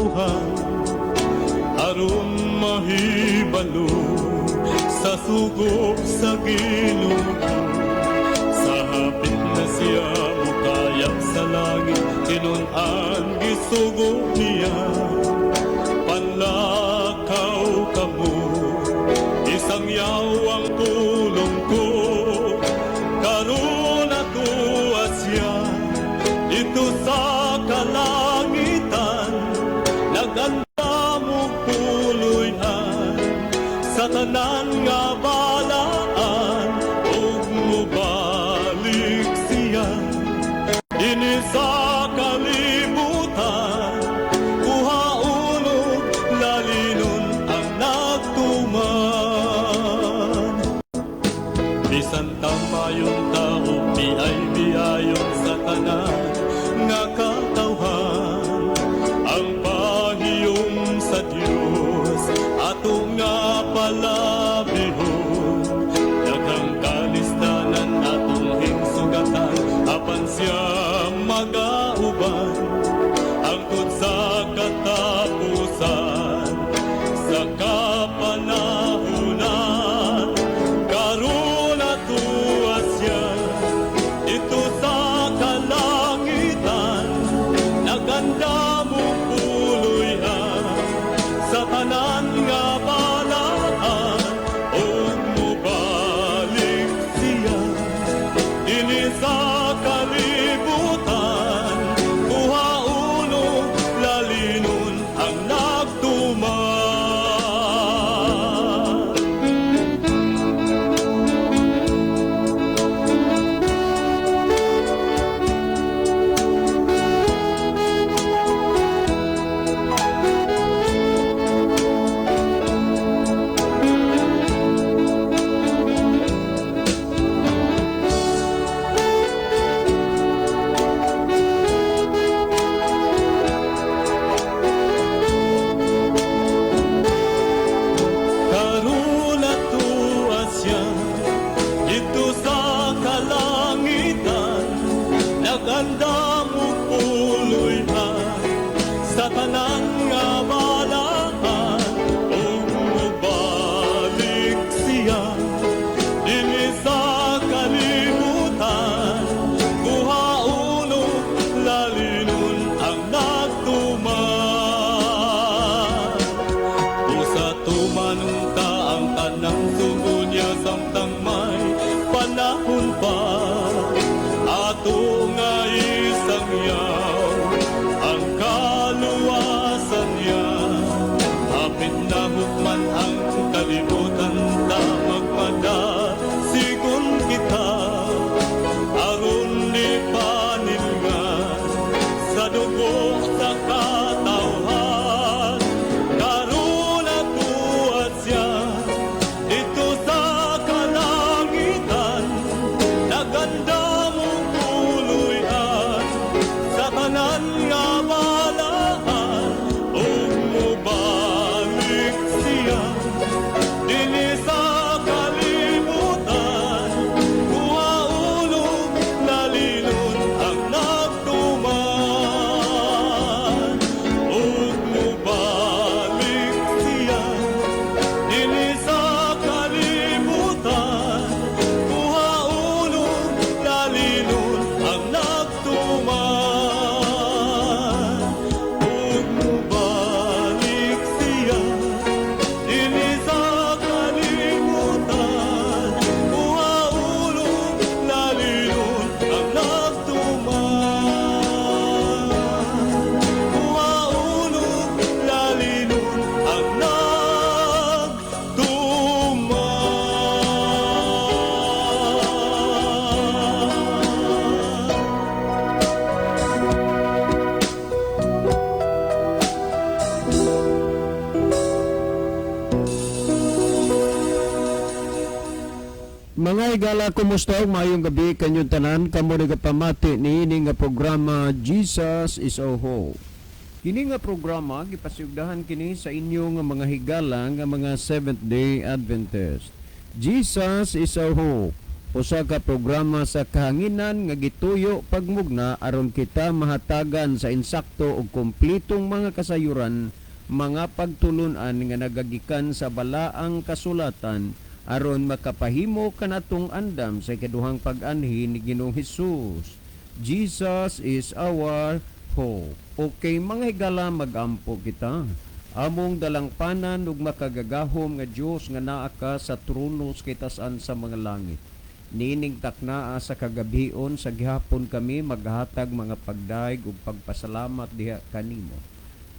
Katawhan aron mahibalo sa sugo sa Ginoo. Sa hapit na siya mukayab sa langit, tinun-an gisugo niya. Panlakaw kamo, isang yawang pulong ko. Karon atoa siya dito sa kalangitan, nagandam og puloy-an sa tanan nga balaan, ug mubalik siya dinhi sa kalibutan, kuhaon og lalinon ang nagtuman. Bisan tamayong tao, biay biayon sa tanan nga katawhan, ang pahiyom sa Dios ato nga palabihon. Daghang kalistanan atong hingsugatan, apan siya magauban hangtod sa katapusan, sa kapanahunan. Karon atoa siya dito sa kalangitan, nagandam og puloy-an sa tanan nga balaan, ug mubalik siya dinhi sa kalibutan, kuhaon og lalinon ang nagtuman. Karon atoa siya dito sa kalangitan, nagandam og puloy-an sa tanan nga balaan, ug mubalik siya dinhi sa kalibutan, kuhaon og lalinon ang nagtuman. Usa tumanon ta ang tanang sugo niya samtang may panahon pa. Ato nga isangyaw ang kaluwasan niya. Hapit na hukman ang kalibutan, ta magpadasigon kita aron di panilngan sa dugo sa katawhan. Karon atoa siya dito sa kalangitan, nagandam og puloy-an sa tanan nga balaan, ug mubalik siya dinhi sa kalibutan, kuhaon og lalinon ang nagtuman. Ug mubalik siya dinhi sa kalibutan, kuhaon og lalinon ang nagtuman. Ug mubalik siya dinhi sa kalibutan, kuhaon og lalinon ang nagtuman. Kuhaon og lalinon ang nagtuman. Mga higala, kumusta ug maayong gabi kanyong tanan? Kamo nagapamati niini nga programa, Jesus is Our Hope. Kini nga programa gipasugdahan kini sa inyo nga mga higala nga mga Seventh Day Adventist. Jesus is our hope. Usa ka programa sa kahanginan nga gituyo pagmugna aron kita mahatagan sa insakto ug kompletong mga kasayuran, mga pagtulun-an nga nagagikan sa balaang kasulatan aron makapahimo kanatong andam sa ikaduhang pag-anhi ni Ginoong Hesus. Jesus is our hope. Okay, mga higala, magampo kita. Among dalangpanan ug makagagahom nga Dios nga naa ka sa trono sa kitasan sa mga langit. Niining taknaa sa kagabhion sa gihapon kami maghatag mga pagdayeg ug pagpasalamat diha kanimo.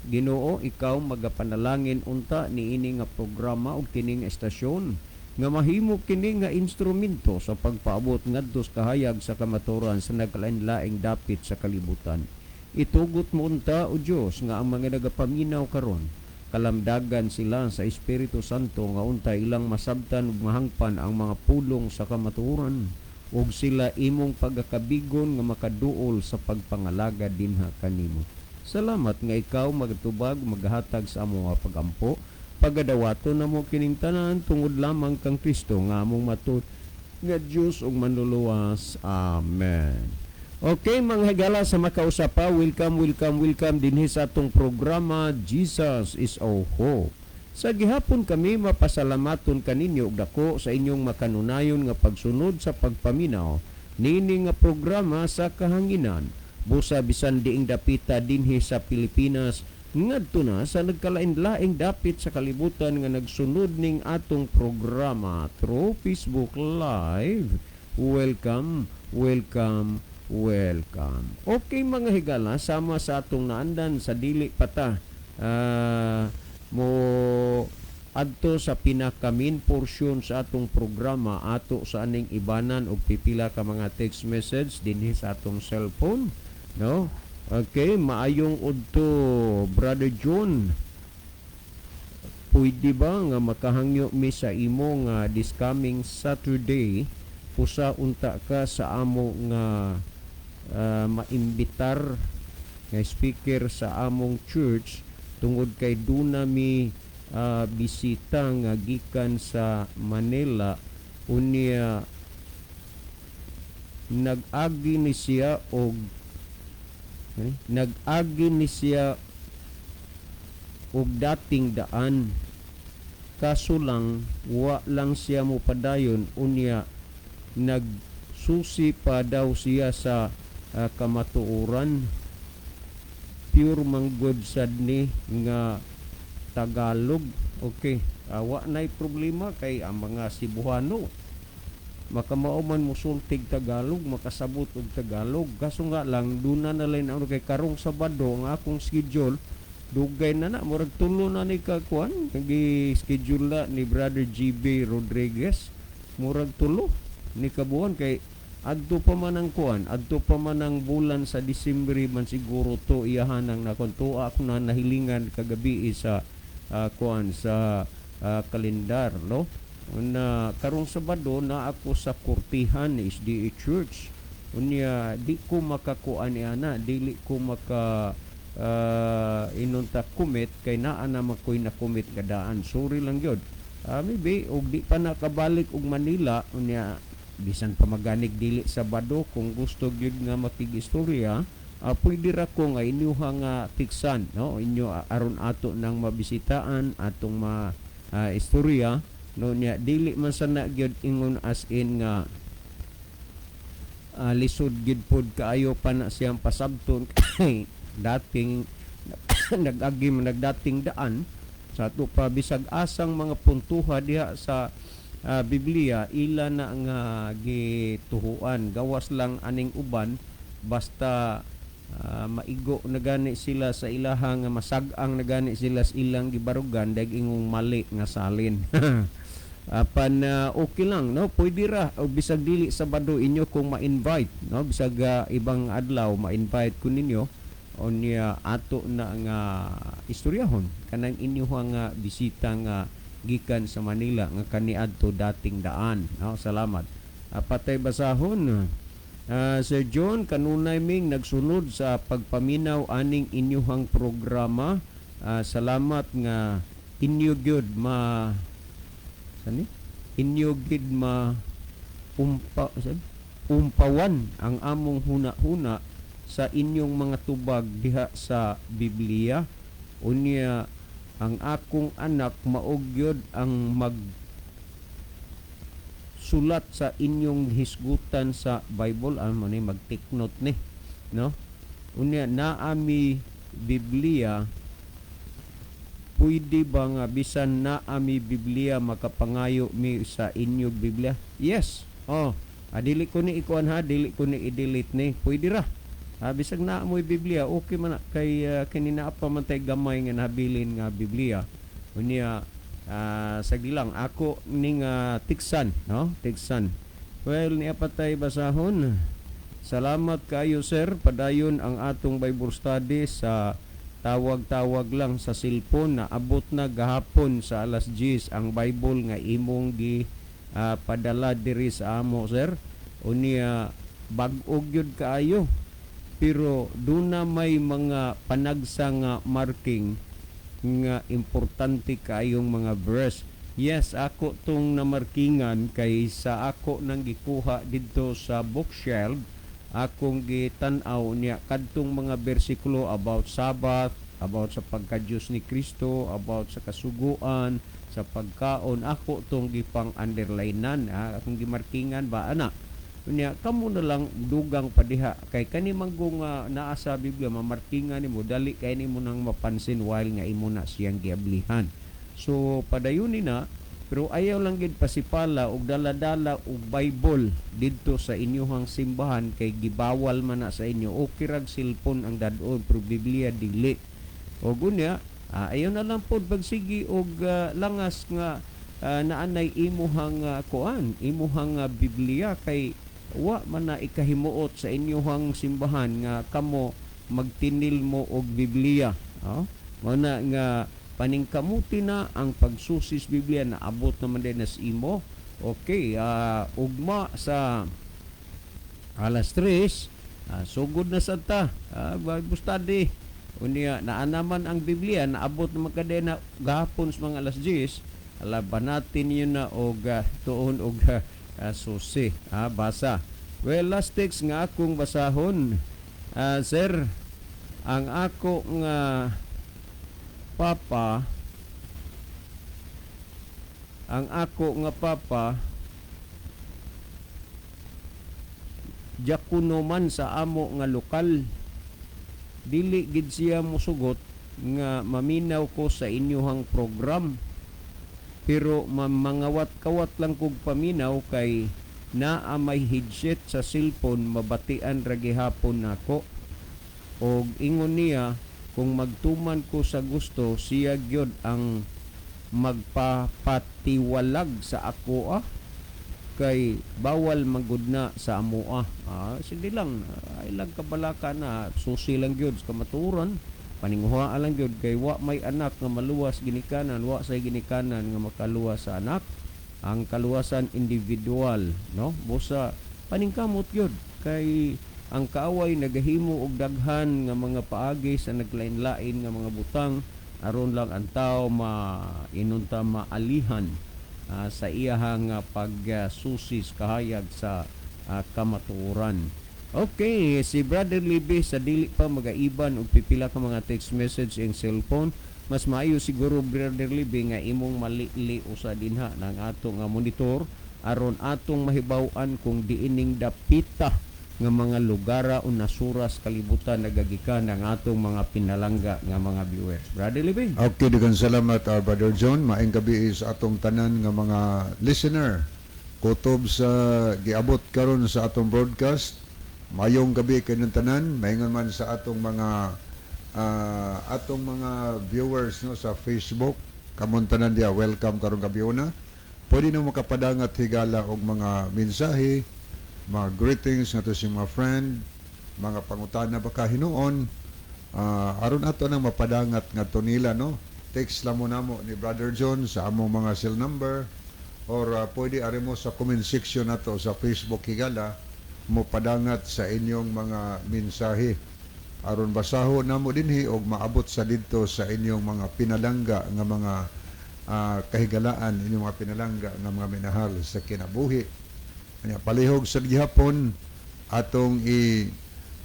Ginoo, ikaw magapanalangin unta niini nga programa ug kini nga estasyon nga mahimo kini nga instrumento sa pagpaabot ngadto sa kahayag sa kamatuoran sa nagkalain-laing dapit sa kalibutan. Itugot mo unta, o Dios, nga ang mga nagapaminaw karon kalamdagan sila sa Espiritu Santo nga unta ilang masabtan ug mahangpan ang mga pulong sa kamatuoran ug sila imong pagakabigon nga makaduol sa pagpangalagad dinha kanimo. Salamat nga ikaw magatubag, maghatag sa among mga pagampo. Pagadawaton namo kining tanan tungod lamang kang Kristo nga among matud nga Dios ug manluluwas. Amen. Okay, mga higala, sa makausa pa, welcome, welcome, welcome dinhi sa atong programa Jesus is Our Hope. Sa gihapon kami mapasalamaton kaninyo og dako sa inyong makanunayon nga pagsunod sa pagpaminaw niini nga programa sa kahanginan. Busa bisan diing dapita dinhi sa Pilipinas ngadto na sa nagkalain-laing dapit sa kalibutan nga nagsunod ning atong programa through Facebook Live. Welcome, welcome, welcome. Okay, mga higala, sama sa atong naandan sa dili pata mo adto sa pinaka main portion sa atong programa, ato sa aning ibanan og pipila ka mga text message dinhi sa atong cellphone, no? Okay, maayong udto, Brother John. Pwede ba nga makahangyo mi sa imo nga this coming Saturday, usa unta ka sa amo nga maimbitar nga speaker sa among church tungod kay duna mi bisita nga gikan sa Manila, unya nag-agi ni siya og dating daan, kaso lang wa lang siya mo padayon, unya nagsusi pa daw siya sa kamatuoran, pure manggod sad ni nga Tagalog." Okay, wa nay problema kay ang mga Cebuano makamao man musultig Tagalog, makasabot og Tagalog. Kaso nga lang duna na lang ano kay karong Sabado ang akong schedule, dugay na na, murag tulo na ni ka kuan gi-schedule na ni Brother GB Rodriguez, murag tulo ni kabuan kay adto pa man ang kuan, adto pa man ang bulan sa Disyembre man siguro to iyahan ang nakon tuwa ako na nahilingan kagabi sa kuan sa kalendar, no, na karong Sabado na ako sa Kurtihan SDA Church, unya di ko makakuan ana, dili ko maka inunta commit kay naa na man ko'y na-commit kadaan. Sorry lang gyud. Maybe og di pa nakabalik og Manila, unya bisan pa maganig dili Sabado, kung gusto gyud nga makig-istorya, pwede ra ko nga inyuha nga tiksan, no, inyo aron ato nang mabisitaan atong ma istorya, no. Nya dili man sana gyud ingon as in nga lisod gyud pod kaayo pa na siyang pasabton kay dating nag-agi man nagdating daan sa ato pa, bisag asang mga puntuha diha sa Biblia ila na nga gituhuan, gawas lang aning uban basta maigo na gani sila sa ilaha nga masag-ang na gani sila sa ilang gibarugan dag ingong mali nga salin. Apan okay lang, no, pwede ra o bisag dili Sabado inyo kung ma-invite, no, bisag ibang adlaw ma-invite ko ninyo, unya ato na nga istoryahon kanang inyo nga bisita nga gikan sa Manila nga kaniadto dating daan, no. Salamat. Patay basahon. Sir John, kanunay ming nagsunod sa pagpaminaw aning inyuhang programa. Salamat nga inyo gyud ma sani inyo gid ma Umpa umpawan ang among huna-huna sa inyong mga tubag diha sa Biblia. Unya ang akong anak mao gyud ang mag sulat sa inyong hisgutan sa Bible. Ano ni mag take note ni, no? Unya naa mi Biblia, pwede ba nga bisan naa mi Biblia makapangayo mi sa inyong Biblia? Yes. Oh, dili ko ni ikuan ha, dili ko ni i-delete ni. Pwede ra. Bisag naa mo'y Biblia, okay man na kay kini naa pa man tay gamay nga nabilin nga Biblia. Unya sagdi lang ako ning tiksan, no? Tiksan. Well, niya pa tay basahon. Salamat kayo, sir. Padayon ang atong Bible study sa tawag-tawag lang sa cellphone. Naabot na gahapon sa alas 10 ang Bible nga imong gi padala diri sa amo, sir. Unya bag-o gyud kaayo. Pero duna may mga panagsa nga marking nga importante kaayong mga verse. Yes, ako tong namarkingan kay sa ako nang gikuha didto sa bookshelf, akong gitan-aw niya kadtong mga bersikulo about Sabbath, about sa pagka-Diyos ni Kristo, about sa kasuguan, sa pagkaon, ako tong gipang underlinean, akong gimarkingan ba ana. Unya kamo na lang dugang padiha kay kani manggong naa sa Biblia mamarkingan nimo, dali kay nimo nang mapansin while nga imo na siyang giablihan. So padayuni na, pero ayaw lang gid pasipala og dala-dala og Bible didto sa inyuhang simbahan kay gibawal man na sa inyo. Okay rag cellphone ang dad-on pero Biblia dili. Og unya ayaw na lang pod pagsigi og langas nga naanay imuhang kuan, imuhang Biblia kay wa man na ikahimuot sa inyuhang simbahan nga kamo magtinil mo og Biblia. Oh? Mao na nga paningkamuti na ang pagsusis Biblia, naabot naman din nas imo. Okay, ugma sa alas 3, sugod na sad ta Bible study. Unya naa naman ang Biblia, naabot naman ka na gahapon sa mga alas 10, laban natin yun na og tuon og susi, basa. Well, last text nga akong basahon, sir, ang ako nga papa, ang ako nga papa diakono man sa amo nga lokal, dili gid siya mosugot nga maminaw ko sa inyuhang program, pero mangawat-kawat lang kog paminaw kay naa may headset sa cellphone, mabatian ra gihapon nako. Og ingon niya kung magtuman ko sa gusto, siya gyud ang magpapatiwalag sa ako kay bawal magud na sa amoa. Sige lang, ay lang kabalaka na, susi lang gyud sa kamatuoran, paninguha lang gyud kay wa may anak nga maluwas ginikanan, wa say ginikanan nga makaluwas sa anak. Ang kaluwasan individual, no? Busa paningkamot gyud kay ang kaaway nagahimo og daghan nga mga paagi sa naglain-lain nga mga butang aron lang ang tao mainunta maalihan sa iyahang pagsusis kahayag sa kamatuoran. Okay, si Brother Libby sa dili pa magaiban og pipila ka mga text message ing cellphone. Mas maayo siguro, Brother Libby, nga imong malili usa dinha ng ato nga monitor aron atong mahibaw-an kung diining dapita nga mga lugara o nasuras kalibutan nagagikan ang atong mga pinalangga nga mga viewers. Brother Libby. Okay, daghang salamat, Brother John. Maayong gabi sa atong tanan nga mga listener. Kutob sa giabot karon sa atong broadcast. Mayong gabi kanyong tanan, maingon man sa atong mga viewers, no, sa Facebook. Kamon tanan diya, welcome karong gabi una. Pwede na makapadangat, higala, og mga mensahe, mga greetings ngadto sa mga friend, mga pangutana baka hinuon, aron ato nang mapadangat ngadto nila, no? Text lang mo namo ni Brother John sa among mga cell number or pwede ari mo sa comment section nato sa Facebook, higala, mo padangat sa inyong mga mensahe aron basaho namo dinhi og maabot sa didto sa inyong mga pinalangga nga mga kahigalaan, inyong mga pinalangga nga mga minahal sa kinabuhi. Anya palihog sa gihapon atong i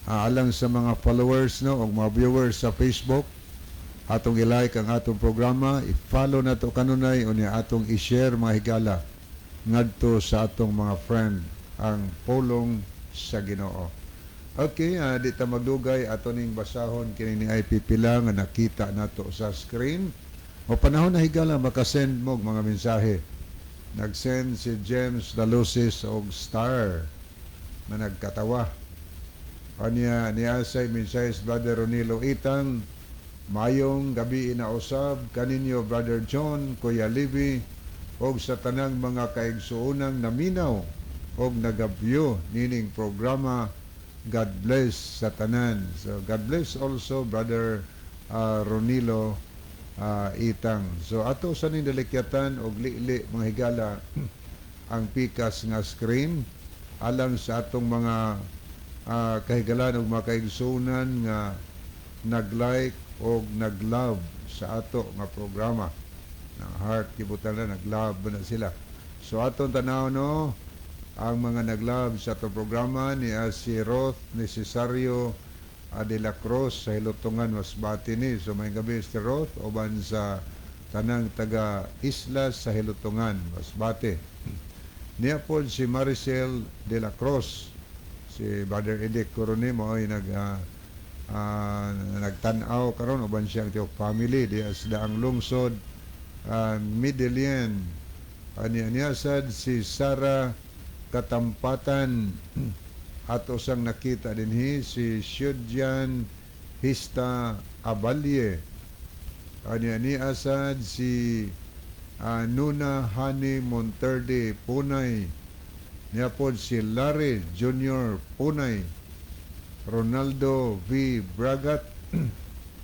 alang sa mga followers, no, o mga viewers sa Facebook, atong i-like ang atong programa, i-follow nato kanunay, unya atong i-share, mga higala, ngadto sa atong mga friend ang pulong sa Ginoo. Okay, di ta magdugay, ato ning basahon kini ni IP pila nga nakita nato sa screen. O panahon na, higala, makasend mo og mga mensahe. Nagsend si James Dalusis og star na nagkatawa. Kanya niya say mensahe si Brother Ronilo Itang, "Mayong gabi inausab kaninyo, Brother John, Kuya Libby, og sa tanang mga kaigsuonang naminaw og nagabyo nining programa. God bless sa tanan." So God bless also, Brother Ronilo Itang. So ato sa ning dalikyatan og lili, mga higala, ang pikas nga screen alang sa atong mga kahigalan og mga kaigsuonan nga nag-like og nag-love sa ato nga programa. Nang heart gibutan na, nag-love na sila. So atong tanaw, no, ang mga nag-love sa atong programa ni si Roth ni Cesario de la Cruz sa Hilutungan, Masbate ni. So may gabi si Roth uban sa tanang taga isla sa Hilutungan, Masbate. Niya po si Maricel de la Cruz, si Brother Edic Coronimo ay nagtan-aw karon uban siyang tiok family diya sa Daang Lungsod, Medellin. Aniya niya sad si Sara Katampatan, ato sang nakita dinhi si Shudjan Hista Abalye. Aniya ni asad si Nuna Hani Monterde Punay. Niya po si Larry Jr. Punay, Ronaldo V. Bragat.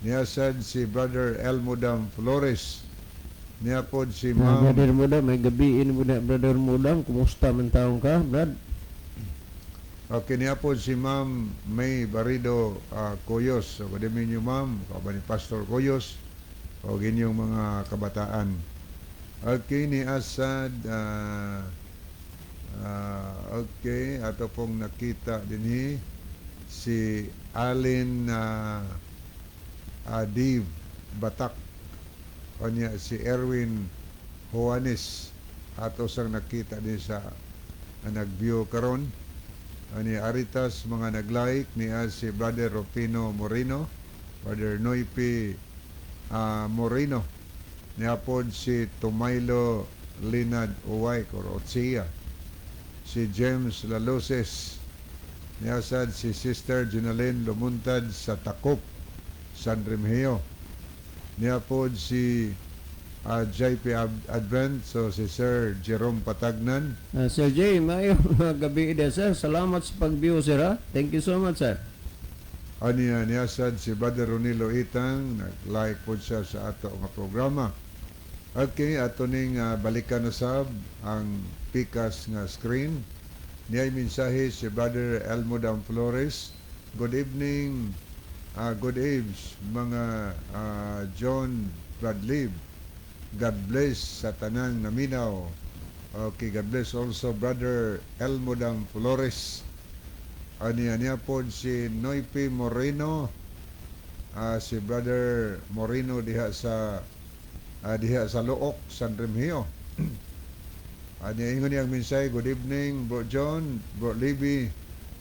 Niya sad si Brother Elmodam Flores. Niya po si Ma'am Brother Mudam, may gabiin mo na, Brother Mudam. Kumusta man taong ka, Brad? Okay, niya po si Ma'am May Barido Coyos. So, good evening niyo, Ma'am. Kauban ni Pastor Coyos o inyong mga kabataan. Okay, ni Asad, okay, ato pong nakita dinhi si Alin Adiv Batak. Kanya si Erwin Juanes, ato sang nakita din sa nag-view karon. Ani Aritas mga nag-like niya si Brother Rufino Moreno, Brother Noipi Moreno. Niya pod si Tumaylo Linad Uway or Otsia. Si James Laloses. Niya sad si Sister Ginalyn Lumuntad sa Takop, San Remigio. Niya pod si JP Advent, so si Sir Jerome Patagnan. Sir Jay, maayong gabi ida, sir. Salamat sa pag-view, sir. Ha? Thank you so much, sir. Aniya niya sad si Brother Ronilo Itang, nag-like po siya sa ato nga programa. Okay, ato ning balikan na sab ang pikas nga screen. Niya mensahe si Brother Elmodam Flores. "Good evening, good eves, mga John Bradley. God bless sa tanang naminaw." Okay, God bless also, Brother Elmodam Flores. Aniya niya po si Noipi Moreno, si Brother Moreno diha sa Looc, San Remigio. Aniya ingon niyang mensahe, "Good evening, Bro John, Bro Libby,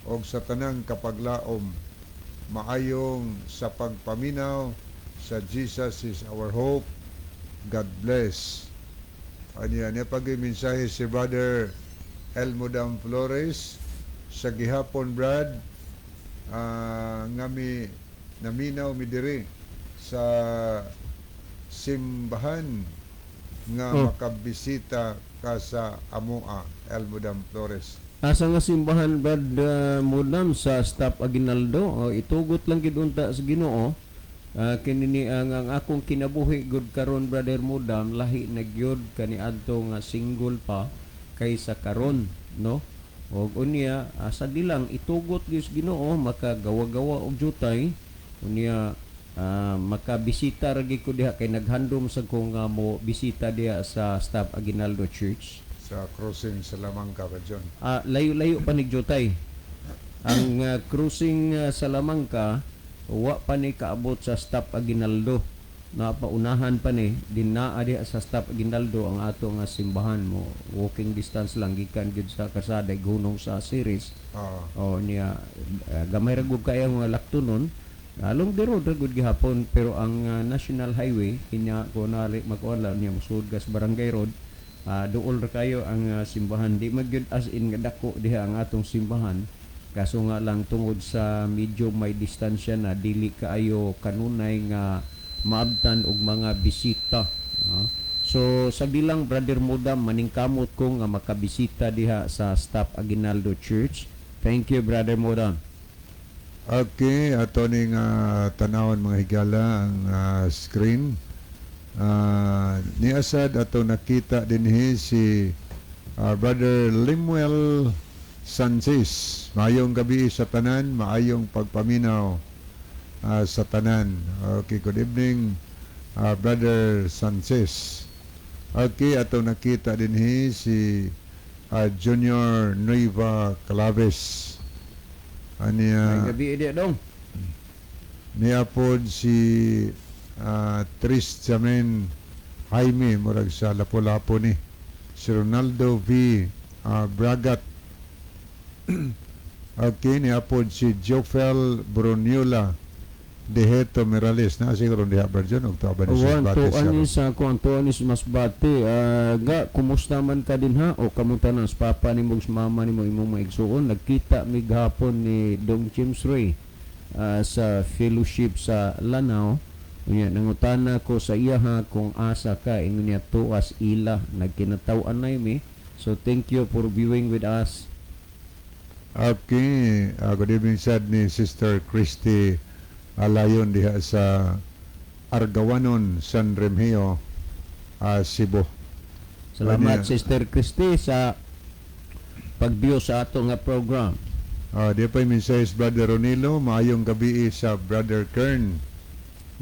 og sa tanang kapaglaom. Maayong sa pagpaminaw sa Jesus is Our Hope. God bless." Aniya niya pag mensahe si Brother Elmodam Flores, "Sa gihapon, Brad, nga mi naminaw mi diri sa simbahan nga makabisita ka sa amoa." Elmodam Flores. Asa nga simbahan, Brad Mudam? Sa Staff Aguinaldo? O, itugot lang gid unta sa Ginoo. Kini ni ang akong kinabuhi gud karon, Brother Mudam, lahi na gyud kaniadto nga single pa kaysa karon, no? Og unya sa dilang itugot gyud sa Ginoo makagawa-gawa og jutay, unya makabisita ra gyud ko diha kay naghandom sa ko nga mo bisita diha sa Staff Aguinaldo Church. Sa crossing Salamanca ba, John? Ah, layo-layo pa ni Jutay. Ang crossing Salamanca, wa pa ni kaabot sa Stop Aguinaldo. Napaunahan pa ni din naa diha sa Stop Aguinaldo ang ato nga simbahan mo. Walking distance lang gikan gyud sa kasada gunong sa series. Oo. O niya gamay ra gud kayo nga laktunon. Along the road ra gud gihapon, pero ang national highway inya ko na makuan lang niya musud gas barangay road. Duol ra kayo ang simbahan, di man gyud as in nga dako diha ang atong simbahan, kaso nga lang tungod sa medyo may distansya na dili kaayo kanunay nga maabtan og mga bisita. So sa bilang Brother Mudam, maningkamot ko nga makabisita diha sa Stop Aguinaldo Church. Thank you, Brother Mudam. Okay, ato ning tanawon, mga higala, ang screen. Ni Asad ato nakita dinhi si Brother Limuel Sanchez. Maayong gabi sa tanan, maayong pagpaminaw sa tanan. Okay, good evening, Brother Sanchez. Okay, ato nakita dinhi si Junior Nueva Claves. Aniya May gabi diha dong. Niya pod si Tris Jamin Jaime, murag sa Lapu-Lapu ni si Ronaldo V Bragat. Okay, niya pod si Jofel Bruniola Deheto Mirales na siguro diha ba dyan og tuwa ba ni sa Wan Masbate to siya? Ani sa kuan to ani sa Masbate. Ga kumusta man ka din ha o kamusta na sa papa nimo, sa mama nimo, imong mga igsuon? Nagkita mi gahapon ni Dong James Ray sa fellowship sa Lanao. Unya nangutana ko sa iya ha kung asa ka, ingon niya tuas ila, nagkinataw-an na mi. So thank you for viewing with us. Okay, good evening sad ni Sister Christy Alayon diha sa Argawanon, San Remigio, Cebu. Salamat, Ano yan? Sister Christy, sa pag-view sa ato nga program. Di pa yung mensahe, Brother Ronilo, maayong gabi sa Brother Kern.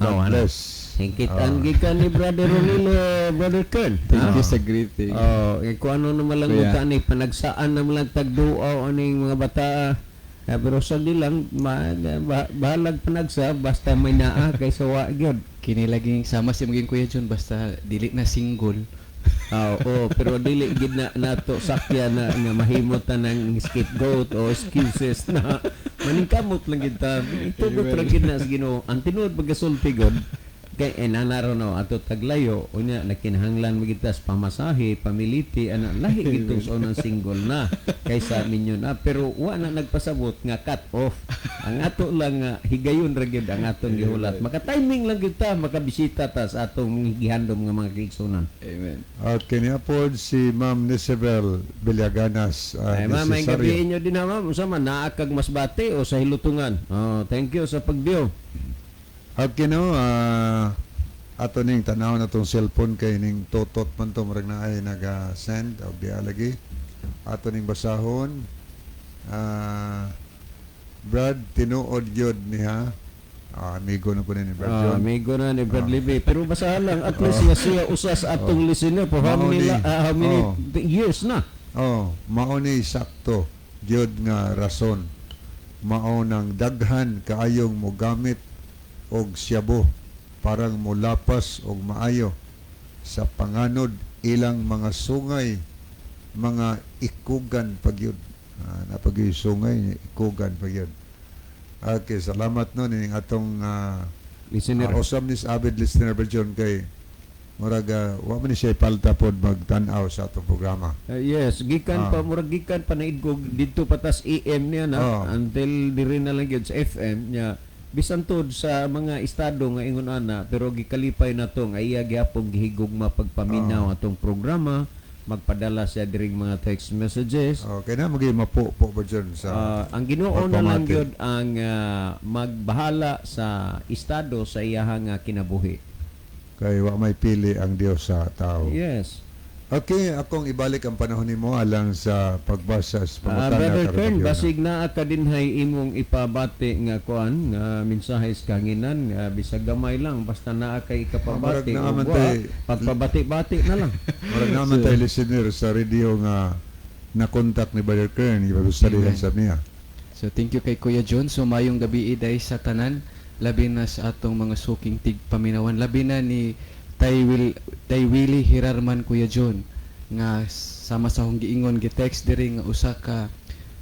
God Oh, ano? bless. Hingkitan gikan ni Brother Ronilo, Brother Kern. Thank Ah. you sa greeting. Oh, eh, kung ano naman lang Kuya. uta ni panagsaan naman lang tagduaw aning mga bata. Ah, pero sa dilang bahalag panagsa basta may naa kaysa wa gyud. Kini laging sama si maging Kuya John basta dili na single. Ah, oo, pero dili gid na nato sakya na nga mahimo ta ng scapegoat o excuses na maningkamot lang gid ta. Itugot ra gid na sa Ginoo. Ang tinuod pagkasulti god kay nanaro no ato taglayo, unya nakinahanglan mo kita sa pamasahe, pamiliti ana, lahi gid sa unang single na kaysa minyo na, pero wa na nagpasabot nga cut off ang ato lang nga higayon ra gyud ang atong gihulat, maka-timing lang gyud ta makabisita ta sa atong gihandom nga mga kaigsunan. Amen. Okay, niya po si Ma'am Nisabel Villaganas Ay, ma'am, may Necesario. gabi inyo din ha, ma'am. Unsa man, naa kag Masbate o sa Hilutungan. Oh, thank you sa pag-view. Okay no, ato ning tanaw na tong cellphone kay ning totot man to, murag na ay naga-send og diha lagi. Ato ning basahon. Brad, tinuod gyud niya. Amigo na po ni Brad Ah, John. amigo na ni Brad Libby. Pero basahan lang, at least nga siya usa sa atong listener for how Mao many, ni. how many Oh. years na. Oh, mao ni sakto gyud nga rason. Mao nang daghan kaayong mogamit og siyabo parang mulapas og maayo sa panganod ilang mga sungay, mga ikugan pagyud. Napagyoy sungay, ikugan pagyud. Okay, salamat no ning atong Listener. Usam ni sa avid listener ba John, kay murag wa man ni siya palta pod magtan-aw sa atong programa. Yes, gikan pa murag gikan pa naidgog didto patas AM niya na until diri na lang gyud sa FM niya, bisan tud sa mga estado nga ingon ana, pero gikalipay na to nga iya gihapon gihigugma pagpaminaw atong programa, magpadala siya diring mga text messages. Okay na magi mapo po ba dyan sa Ang Ginoo na lang pagpamati. gyud ang magbahala sa estado sa iyahang kinabuhi. Kay wa may pili ang Dios sa tao. Yes. Okay, akong ibalik ang panahon nimo alang sa pagbasa sa pangutana Brother karong Kern, gabi, basig naa ka dinhay imong ipabati nga kuan nga mensahe sa kanginan nga bisag gamay lang, basta naa kay ikapabati Murag naa ug man wa, pagpabati-bati na lang. Murag naman tayo listener sa radio nga na-contact ni Brother Kern, ipag-studyhan Amen. sa niya. So thank you kay Kuya John. So mayong gabi iday sa tanan, labi na sa atong mga suking tigpaminawan, labi na ni Tay Willie Hirarman, Kuya John, nga sama sa akong giingon, gi-text diri nga usa ka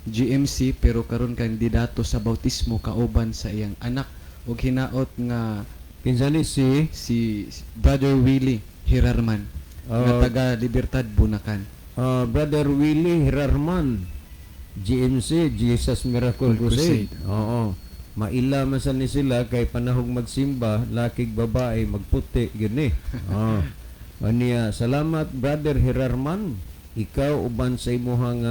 GMC pero karon kandidato sa bautismo kauban sa iyang anak, ug hinaot nga Kinsa ni si si Brother Willie Hirarman nga taga Libertad, Bunacan. Brother Willie Hirarman, GMC, Jesus Miracle Crusade. Crusade. Oo. Maila man sa ni sila kay panahong magsimba, lakig babae magputi gyud ni. Oo. Aniya, salamat, Brother Hirarman. Ikaw uban sa imuhang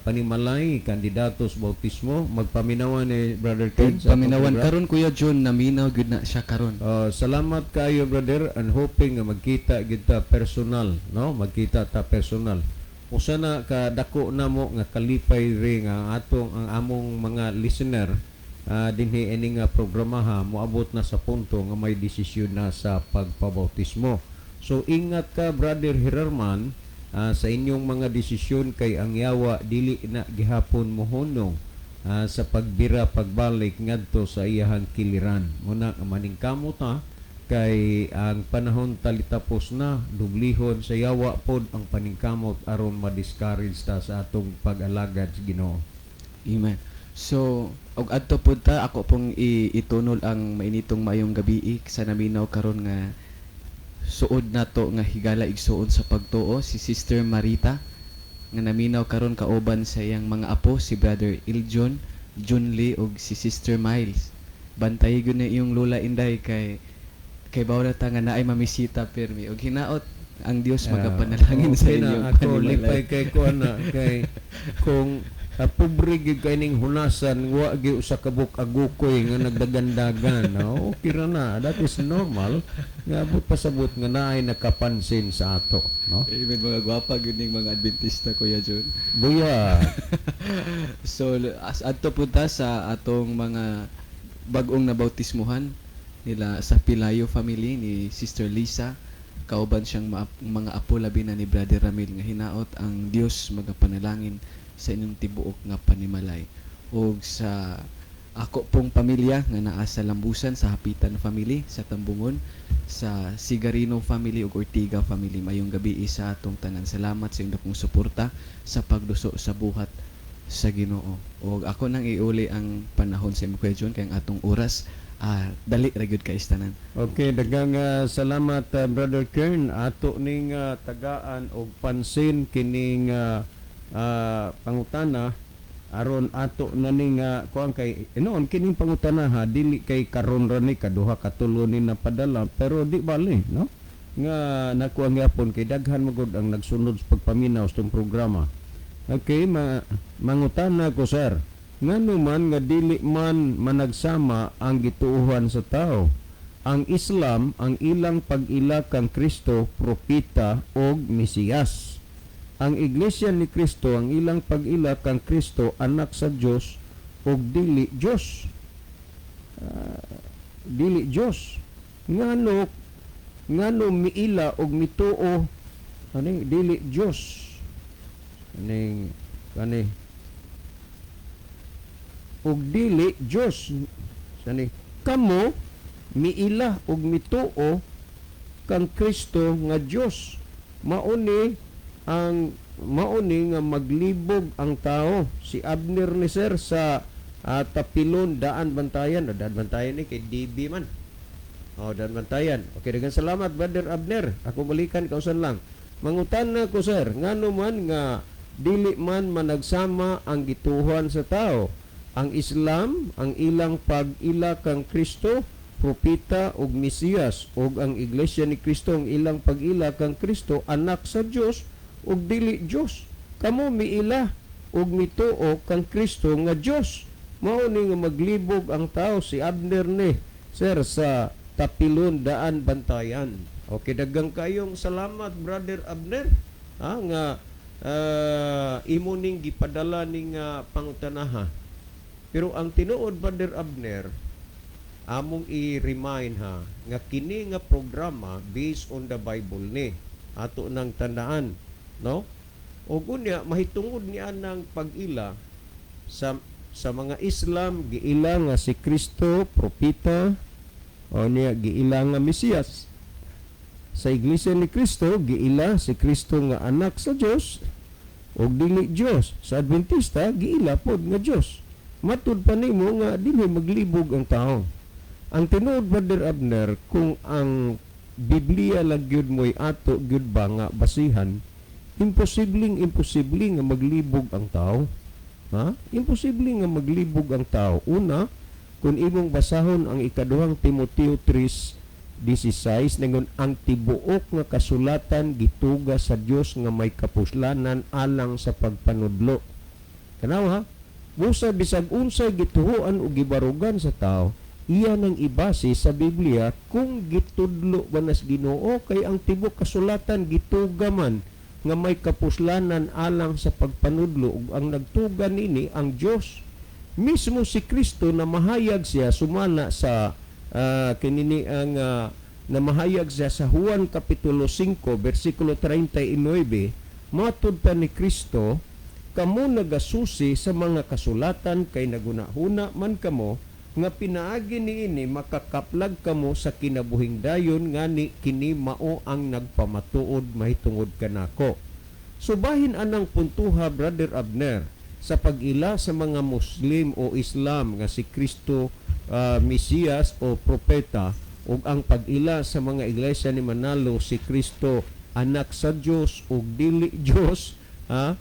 panimalay, kandidato sa bautismo, magpaminawan ni Brother Ken sa atong Paminawan program. karon, Kuya John, naminaw gyud na siya karon. Salamat kayo, brother, and hoping nga magkita kita personal, no? Magkita ta personal. Usa na ka dako namo nga kalipay ri nga atong ang among mga listener dinhi ini nga programa ha moabot na sa punto nga may desisyon na sa pagpabautismo. So ingat ka, Brother Hirarman, sa inyong mga desisyon kay ang yawa dili na gihapon mohunong sa pagbira pagbalik ngadto sa iyahang kiliran. Muna nga maningkamot ha kay ang panahon talitapos na, dublihon sa yawa pod ang paningkamot aron ma-discourage ta sa atong pag-alagad sa Ginoo. Amen. So, og adto pud ta, ako pong itunol ang mainitong maayong gabi sa naminaw karon nga suod nato nga higala igsuon sa pagtuo, si Sister Marita nga naminaw karon kauban sa iyang mga apo, si Brother Iljon, Junli ug si Sister Miles. Bantay gyud na iyong lola, Inday, kay bawla ta nga naay mamisita pirmi, ug hinaot ang Dios magapanalangin sa Okay na, inyong ako panimalay. lipay kay ko ana kay kung pobre gyud kay ning hunasan, wa gyud usa ka buok agukoy nga nagdagandagan, no? Okay ra na, that is normal nga abot pasabot nga naay nakapansin sa ato, no? Amen, mga gwapa gyud ning mga Adventista, Kuya John. Buya. So as adto pud ta sa atong mga bag-ong nabautismuhan nila sa Pilayo family ni Sister Lisa kauban siyang mga apo, labi na ni Brother Ramil, nga hinaot ang Dios magapanalangin sa inyong tibuok nga panimalay, ug sa ako pong pamilya nga naa sa Lambusan, sa Hapitan family sa Tambungon, sa Sigarino family ug Ortiga family, mayong gabi sa atong tanan. Salamat sa inyong dakong suporta sa pagduso sa buhat sa Ginoo. Ug ako nang iuli ang panahon sa imo, Kuya John, kay ang atong oras dali ra gyud kay tanan. Okay, daghang salamat, Brother Kern. Ato ning tagaan og pansin kining pangutana aron ato na ning kuan kay noon kining pangutana ha, dili kay karon ra ni, kaduha katulo ni napadala, pero di bali no nga nakuha gyapon kay daghan magud ang nagsunod sa pagpaminaw sa itong programa. Okay, mangutana ko, sir. Ngano man nga dili man managsama ang gituohan sa tao? Ang Islam, ang ilang pag-ila kang Kristo, propeta og Mesiyas. Ang Iglesia ni Kristo, ang ilang pag-ila kang Kristo, anak sa Dios og dili Dios. Dili Dios. Ngano miila og mituo ani dili Dios? Aning kani og dili Dios sani, kamo miila og mituo kang Kristo nga Dios. Mauni nga maglibog ang tao. Si Abner ni sir sa Tapilon, Daan Bantayan. O, Daan Bantayan ni kay DB man. Oh, Daan Bantayan. Okay, daghang salamat, Brother Abner. Ako balikan kausan lang. Mangutana ko, sir, ngano man nga dili man managsama ang gituohan sa tao? Ang Islam, ang ilang pag-ila kang Kristo, propeta ug Mesiyas, ug ang Iglesia ni Kristo, ang ilang pag-ila kang Kristo, anak sa Dios ug dili Dios. Kamo miila ug mituo kang Kristo nga Dios. Mao ni nga maglibog ang tao. Si Abner ni sir sa Tapilon, Daan Bantayan. Okay, daghang kayong salamat, Brother Abner. Ha, nga imo ning gipadala ning pangutanaha. Pero ang tinuod, Brother Abner, among i-remind ha nga kini nga programa based on the Bible ni ato nang tandaan, no? Ug unya mahitungod niya ng pag-ila sa mga Islam, giila nga si Kristo propeta o niya giila nga Mesiyas. Sa Iglesia ni Cristo, giila si Kristo nga anak sa Dios ug dili Dios. Sa Adventista, giila pod nga Dios. Matud pa nimo nga dinhi maglibog ang tao. Ang tinuod, Brother Abner, kung ang Biblia lang gyud mo'y ato gyud ba nga basihan, imposibleng imposible nga maglibog ang tao. Ha? Imposible nga maglibog ang tao. Una, kung imong basahon ang ikaduhang Timoteo 3:16, ningon ang tibuok nga kasulatan gituga sa Dios nga may kapuslanan alang sa pagpanudlo. Kanaw ha? Busa bisag unsay gituohan o gibarugan sa tao, iya nang ibase sa Biblia kung gitudlo ba nas Ginoo, kay ang tibuok kasulatan gituga man nga may kapuslanan alang sa pagpanudlo ug ang nagtuga nini ang Dios. Mismo si Kristo na mahayag siya sumala sa kinini ang na mahayag siya sa Juan Kapitulo 5 bersikulo 39, matud pa ni Kristo, "Kamo nagasusi sa mga kasulatan kay nagunahuna man kamo nga pinaagi niini makakaplag kamo sa kinabuhing dayon, ngani kini mao ang nagpamatuod mahitungod kanako." Subahin anang puntuha, Brother Abner, sa pag-ila sa mga Muslim o Islam nga si Kristo Mesiyas o propeta ug ang pag-ila sa mga Iglesia ni Manalo si Kristo anak sa Dios ug dili Dios, ha,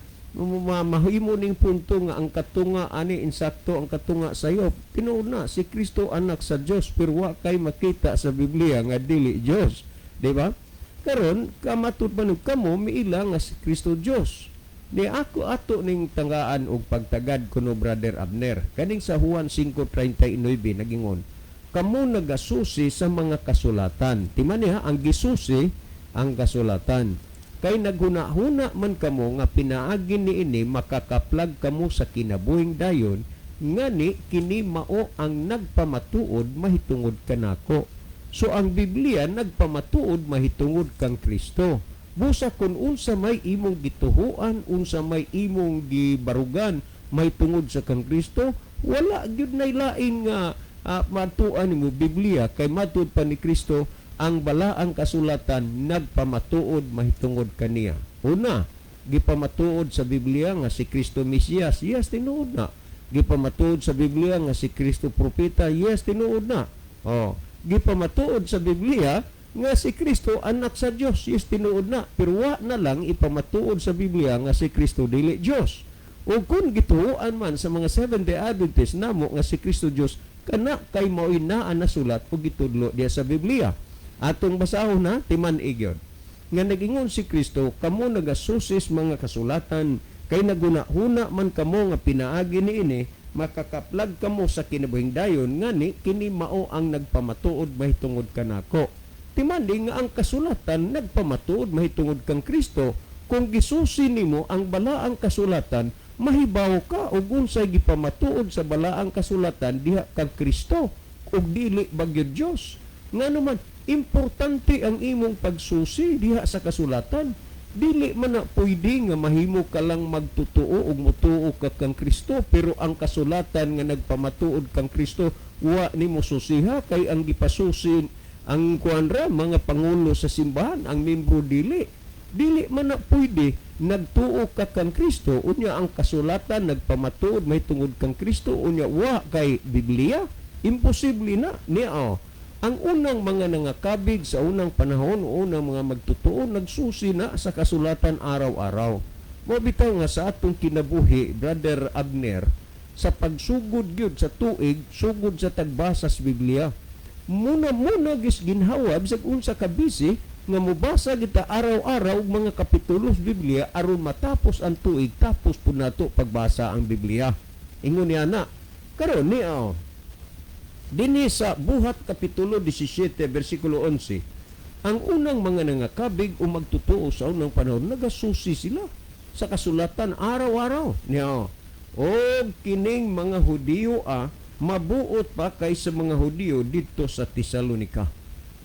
mahimo ning punto nga ang katunga ani insakto ang katunga sayo. Tinuod na si Kristo anak sa Dios, pero wa kay makita sa Biblia nga dili Dios, di ba? Karon kamatud man kamo miila nga si Kristo Dios. Ni ako ato ning tanggaan og pagtagad kuno, Brother Abner, kaning sa Juan 5:39 nagingon, "Kamo nagasusi sa mga kasulatan." Timan niya ang gisusi ang kasulatan. "Kay naghuna-huna man kamo nga pinaagi niini makakaplag kamo sa kinabuhing dayon, ngani kini mao ang nagpamatuod mahitungod kanako." So ang Biblia nagpamatuod mahitungod kang Kristo. Busa kung unsa may imong gituhuan, unsa may imong gibarugan mahitungod sa kang Kristo, wala gyud nay lain nga matuan nimo Biblia, kay matud pa ni Kristo ang balaang kasulatan nagpamatuod mahitungod kaniya. Una, gipamatuod sa Biblia nga si Kristo Mesiyas. Yes, tinuod na. Gipamatuod sa Biblia nga si Kristo propeta. Yes, tinuod na. Oh, gipamatuod sa Biblia nga si Kristo anak sa Dios. Yes, tinuod na. Pero wa na lang ipamatuod sa Biblia nga si Kristo dili Dios. O kung gituoan man sa mga Seventh-day Adventist namo nga si Kristo Dios, kana kay mao'y naa nasulat o gitudlo diya sa Biblia. Atong basahon na timan igyon. Nga nagingon si Kristo, "Kamo nagasusis mga kasulatan kay naguna-huna man kamo nga pinaagi niini makakaplag kamo sa kinabuhing dayon, ngani kini mao ang nagpamatuod mahitungod kanako." Timandi nga ang kasulatan nagpamatuod mahitungod kang Kristo. Kung gisusi nimo ang balaang kasulatan, mahibaw ka og unsay gipamatuod sa balaang kasulatan diha kang Kristo ug dili bagyod Dios. Ngano man importante ang imong pagsusi diha sa kasulatan. Dili man na pwede nga mahimo ka lang magtutuo ug mutuo ka kang Kristo, pero ang kasulatan nga nagpamatuod kang Kristo wa nimo susiha, kay ang gipasusi ang kuan ra mga pangulo sa simbahan, ang membro dili. Dili man na pwede nagtuo ka kang Kristo, unya ang kasulatan nagpamatuod mahitungod kang Kristo, unya wa kay Biblia. Imposible na niya, oh. Ang unang mga nangakabig sa unang panahon, unang mga magtutuo, nagsusi na sa kasulatan araw-araw. Mo bitaw nga sa atong kinabuhi, Brother Abner, sa pagsugod gyud sa tuig, sugod sa tagbasa sa Biblia. Muna-muna gis ginhawa bisag unsa ka busy nga mobasa kita araw-araw og mga kapitulo sa Biblia aron matapos ang tuig, tapos pud nato pagbasa ang Biblia. Ingon niya na. Karon ni oh, dinhi sa Buhat Kapitulo 17 bersikulo 11. Ang unang mga nangakabig o magtotoo sa unang panahon, nagasusi sila sa kasulatan araw-araw. Niya, o kining mga Hudiyo mabuot pa kaysa mga Hudiyo didto sa Tesalonika.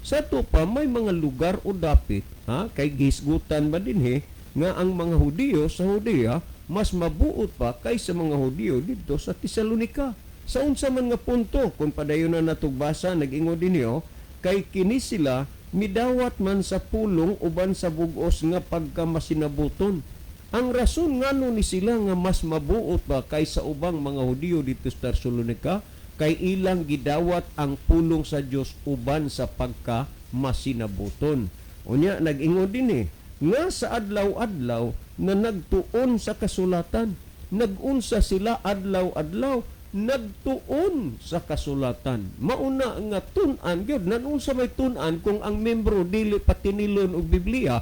Sa ato pa may mga lugar o dapit, ha, kay gihisgutan ba dinhi nga ang mga Hudiyo sa Judea mas mabuot pa kaysa mga Hudiyo didto sa Tesalonika. Sa unsa man nga punto, kung padayon na natog basa, nag-ingon dinhi, oh, kay kini sila midawat man sa pulong uban sa bugos nga pagkamasinabuton. Ang rason ngano ni sila nga mas mabuot ba kaysa ubang mga Hudiyo dito sa Tesalonika, kay ilang gidawat ang pulong sa Dios uban sa pagka masinabuton. Unya nag-ingon din nga sa adlaw-adlaw na nagtuon sa kasulatan. Nagunsa sila adlaw-adlaw nagtuon sa kasulatan. Mauna nga tun-an gyud, nanunsa may tun-an kung ang membro dili patinilon og Biblia.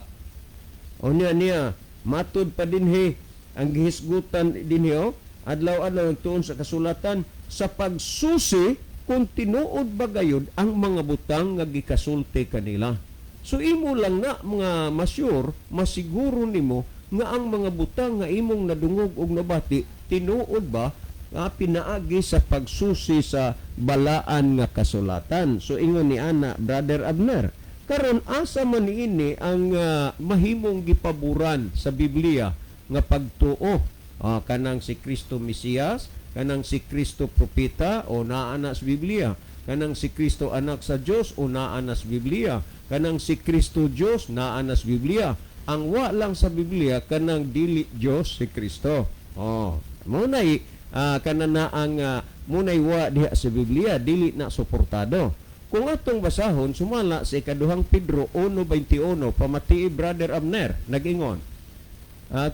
Unya niya matud pa dinhi ang gihisgutan dinhi, oh, adlaw-adlaw nagtuon sa kasulatan sa pagsusi kung tinuod ba gayud ang mga butang nga gikasulti kanila. So imo lang na mga masyur, masiguro nimo nga ang mga butang nga imong nadungog og nabati tinuod ba nga pinaagi sa pagsusi sa balaan nga kasulatan. So ingon ni ana, Brother Abner, karon asa man niini ang mahimong gipaboran sa Biblia nga pagtuo? Kanang si Kristo Mesiyas, kanang si Kristo propeta, o naa na sa Biblia. Kanang si Kristo anak sa Dios, o naa na sa Biblia. Kanang si Kristo Dios, naa na sa Biblia. Ang wa lang sa Biblia kanang dili Dios si Kristo. Oh, munay kana na ang munay wa diha sa Biblia, dili na suportado. Kung atong basahon sumala sa ikaduhang Pedro 1:21, pamatii, Brother Abner, nag-ingon.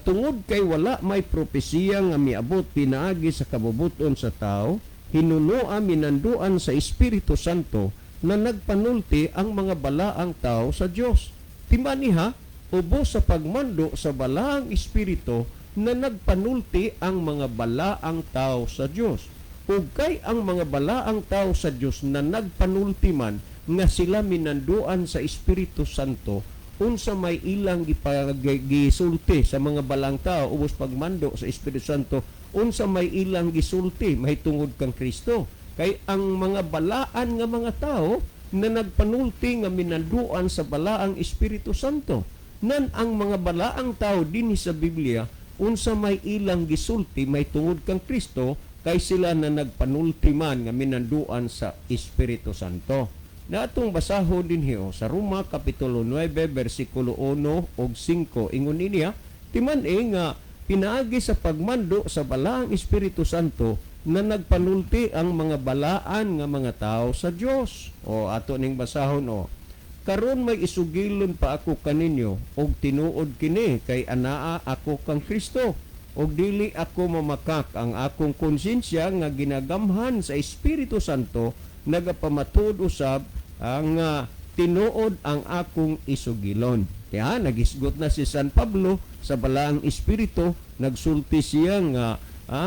Tungod kay wala may propesiya nga miabot pinaagi sa kabubuton sa tao, hinunoa minanduan sa Espiritu Santo na nagpanulti ang mga balaang tao sa Dios. Timaniha, ubos sa pagmando sa balaang Espiritu na nagpanulti ang mga balaang tao sa Dios. Ug kay ang mga balaang tao sa Dios na nagpanulti man nga sila minanduan sa Espiritu Santo, unsa may ilang gisulti sa mga balaang tao ubos pagmando sa Espiritu Santo, unsa may ilang gisulti mahitungod kang Kristo? Kay ang mga balaan nga mga tao na nagpanulti nga minanduan sa balaang Espiritu Santo, nan ang mga balaang tao dinhi sa Biblia, unsa may ilang gisulti mahitungod kang Kristo? Kay sila na nagpanulti man nga minanduan sa Espiritu Santo. Na atong basahon dinhi, oh, sa Roma kapitulo 9 bersikulo 1 ug 5, ingon niya, timan-i nga pinaagi sa pagmando sa balaang Espiritu Santo na nagpanulti ang mga balaan nga mga tao sa Dios. O ato ning basahon, o. Karon may isugilon pa ako kaninyo og tinuod kini kay anaa ako kang Kristo, og dili ako mamakak. Ang akong konsensya nga ginagamhan sa Espiritu Santo nagapamatud usab ang tinuod ang akong isugilon. Kaya nagisgot na si San Pablo sa balaang Espiritu, nagsulti siya nga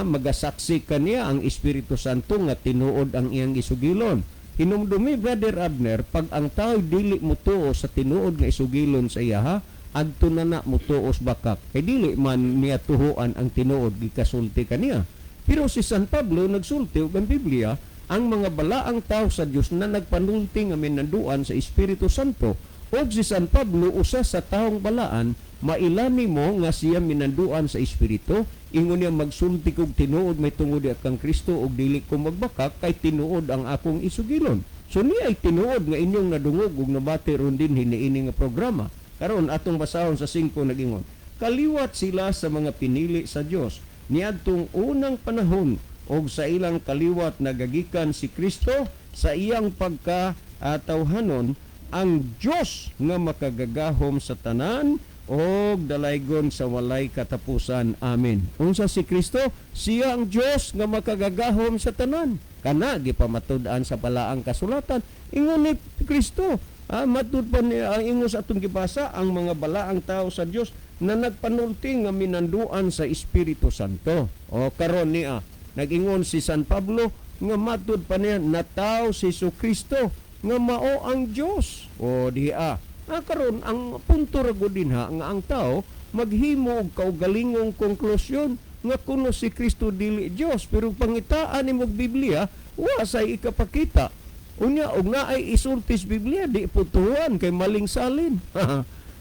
magasaksi kaniya ang Espiritu Santo nga tinuod ang iyang isugilon. Hinumdumi, Brother Abner, pag ang tao dili mutuo sa tinuod nga isugilon sa iya, ha, adto na na mutuo sa bakak. Kay dili man niya tuhuan ang tinuod gikasulti kaniya. Pero si San Pablo nagsulti og ang Biblia, ang mga balaang tao sa Dios na nagpanulti nga minanduan sa Espiritu Santo. Og si San Pablo usa sa taong balaan, mailani mo nga siya minanduan sa Espiritu. Ingon niya, magsulti kog tinuod may tungod kang Kristo og dili ko magbakak kay tinuod ang akong isugilon. So niya ay tinuod nga inyong nadungog ug nabati ron din hiniini nga programa. Karon atong basahon sa 5, nagingon. Kaliwat sila sa mga pinili sa Dios niadtong unang panahon og sa ilang kaliwat nagagikan si Kristo sa iyang pagka tawhanon, ang Dios nga makagagahom sa tanan og dalaygon sa walay katapusan. Amen. Unsa si Kristo? Siya ang Dios nga makagagahom sa tanan. Kana gipamatud-an sa balaang kasulatan. Ingon ni Kristo, matud pa ni ang ingon sa atong gibasa, ang mga balaang tao sa Dios na nagpanulti nga minanduan sa Espiritu Santo. O karon niya, nag-ingon si San Pablo nga matud pa niya nataw si Jesucristo nga mao ang Dios. O diha. Ah, karon ang punto ra gud dinha nga ang tao maghimo og kaugalingong konklusyon nga kuno si Kristo dili Dios, pero pangitaan nimo og Biblia, wa say ikapakita. Unya og naay isulti sa Biblia, di putuhan kay maling salin.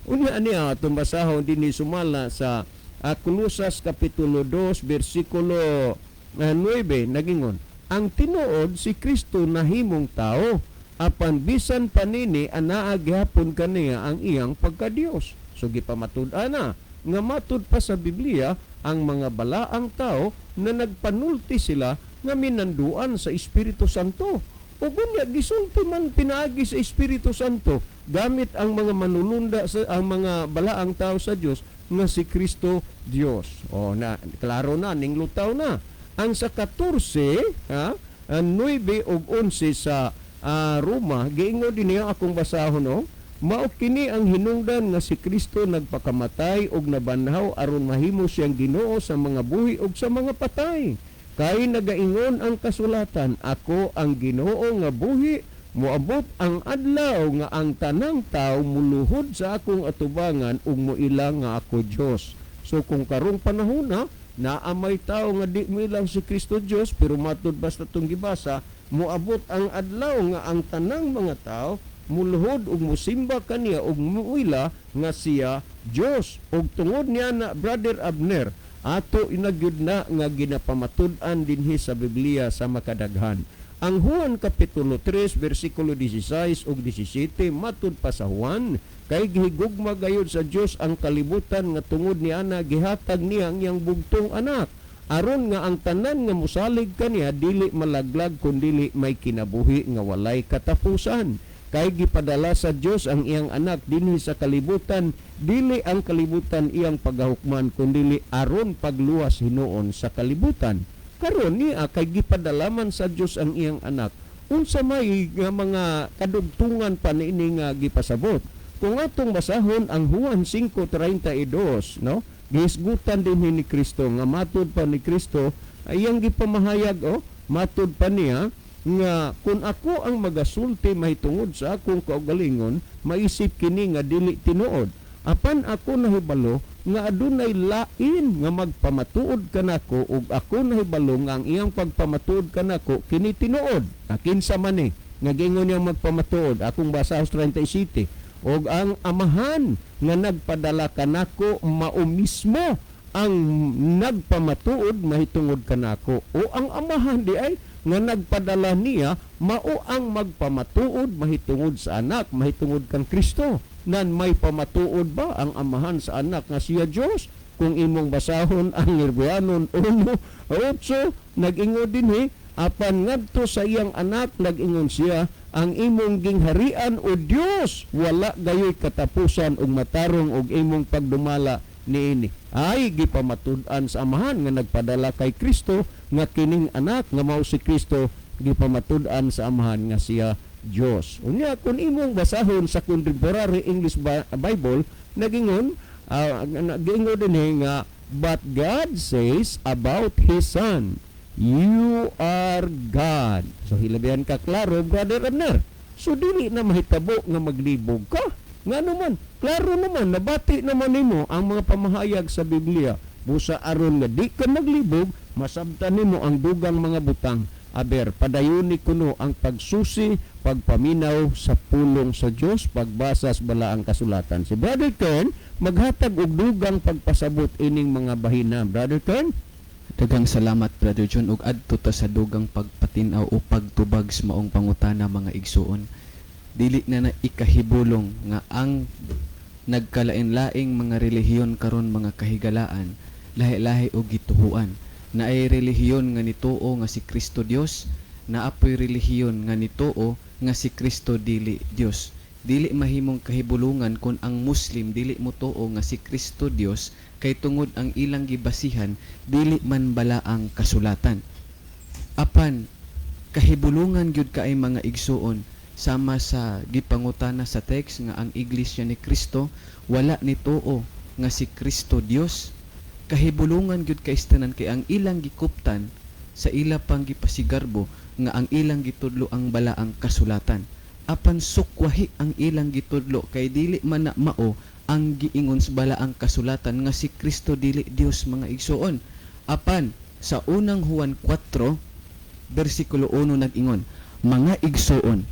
Unya niya atong basahon dinhi sumala sa Kolosas kapitulo 2 bersikulo 9, nagingon ang tinuod si Kristo nahimong tao, apan bisan pa nini anaa gihapon kaniya ang iyang pagkadiyos. So gipamatud-an na nga matud pa sa Biblia ang mga balaang tao na nagpanulti sila nga minanduan sa Espiritu Santo. Ug unya gisulti man pinaagi sa Espiritu Santo gamit ang mga manulunda sa ang mga balaang tao sa Dios nga si Kristo Dios. O na, klaro na ning lutaw na. Ang sa 14 ha, 9 ug 11 sa Roma, giingon din niya, akong basahon, no. Mao kini ang hinungdan nga si Kristo nagpakamatay ug nabanhaw aron mahimo siyang Ginoo sa mga buhi ug sa mga patay. Kay nagaingon ang kasulatan, ako ang Ginoo nga buhi, moabot ang adlaw nga ang tanang tao muluhod sa akong atubangan ug moila nga ako Dios. So kung karong panahon na naa may tao nga di moilang si Kristo Dios, pero matud basta tong gibasa, moabot ang adlaw nga ang tanang mga tao muluhod ug musimba kaniya ug muila nga siya Dios. Ug tungod niya na, Brother Abner, ato inagyud na nga ginapamatud-an dinhi sa Biblia sa makadaghan. Ang Juan kapitulo 3 bersikulo 16 ug 17, matud pa sa Juan, kay gihigugma gayud sa Dios ang kalibutan nga tungod niana gihatag niya ang iyang bugtong anak, aron nga ang tanan nga mosalig kaniya dili malaglag kundili may kinabuhi nga walay katapusan. Kay gipadala sa Dios ang iyang anak dinhi sa kalibutan, dili ang kalibutan iyang pagahukman, kundili aron pagluwas hinuon sa kalibutan. Karon niya kay gipadala man sa Dios ang iyang anak, unsa may nga mga kadugtungan pa niini nga gipasabot? Kung atong basahon ang Juan 5:32, no, gihisgutan din ni Kristo nga matud pa ni Kristo ay iyang gipamahayag, oh, matud pa niya nga kung ako ang magasulti mahitungod sa akong kaugalingon, maisip kini nga dili tinuod. Apan ako nahibalo nga adunay lain nga magpamatuod kanako, ug ako nahibalo nga ang iyang pagpamatuod kanako kini tinuod. Kinsa man ni nga giingon niyang magpamatuod? Akong basa sa 37, ug ang Amahan nga nagpadala kanako mao mismo ang nagpamatuod mahitungod kanako. O ang Amahan di ay nga nagpadala niya mao ang magpamatuod mahitungod sa anak, mahitungod kan Kristo. Nan may pamatuod ba ang Amahan sa anak nga siya Dios? Kung imong basahon ang Hebreanon 1:8, nag-ingon dinhi, apan ngadto sa iyang anak nag-ingon siya, ang imong gingharian, o Dios, wala gayoy katapusan, ug matarong og imong pagdumala niini. Ay gipamatud-an sa Amahan nga nagpadala kay Kristo nga kining anak nga mao si Kristo gipamatud-an sa Amahan nga siya Dios. Unya kung imong basahon sa Contemporary English Bible, nagingon dinhi nga but God says about His Son, you are God. So hilabihan ka klaro, Brother Abner. So dili na mahitabo nga maglibog ka. Nga naman, klaro naman, nabati naman nimo ang mga pamahayag sa Biblia. Busa aron nga di ka maglibog, masabtan nimo ang dugang mga butang. Aber, padayuni kuno ang pagsusi, pagpaminaw sa pulong sa Dios, pagbasa sa balaang kasulatan. Si Brother Kern maghatag og dugang pagpasabot ining mga bahina. Brother Kern? Daghang salamat, Brother John, ug adto ta sa dugang pagpatin-aw o pagtubag sa maong pangutana, mga igsuon. Dili na na ikahibulong nga ang nagkalain-laing mga relihiyon karon, mga kahigalaan, lahi-lahi og gituhuan. Naay relihiyon nga nituo nga si Kristo Dios, naapoy relihiyon nga nituo nga si Kristo dili Dios. Dili mahimong kahibulungan kung ang Muslim dili motuo nga si Kristo Dios kay tungod ang ilang gibasihan dili man bala ang kasulatan. Apan kahibulungan gyud kaay, mga igsuon, sama sa gipangutana sa text nga ang Iglesia ni Kristo wala nituo nga si Kristo Dios. Kahibulungan gyud kay tanan kay ang ilang gikuptan sa ila pang gipasigarbo nga ang ilang gitudlo ang balaang kasulatan. Apan sukwahi ang ilang gitudlo kay dili man na mao ang giingon sa balaang kasulatan nga si Kristo dili Dios, mga igsuon. Apan sa Unang Juan 4 bersikulo 1 nag-ingon, "Mga igsuon,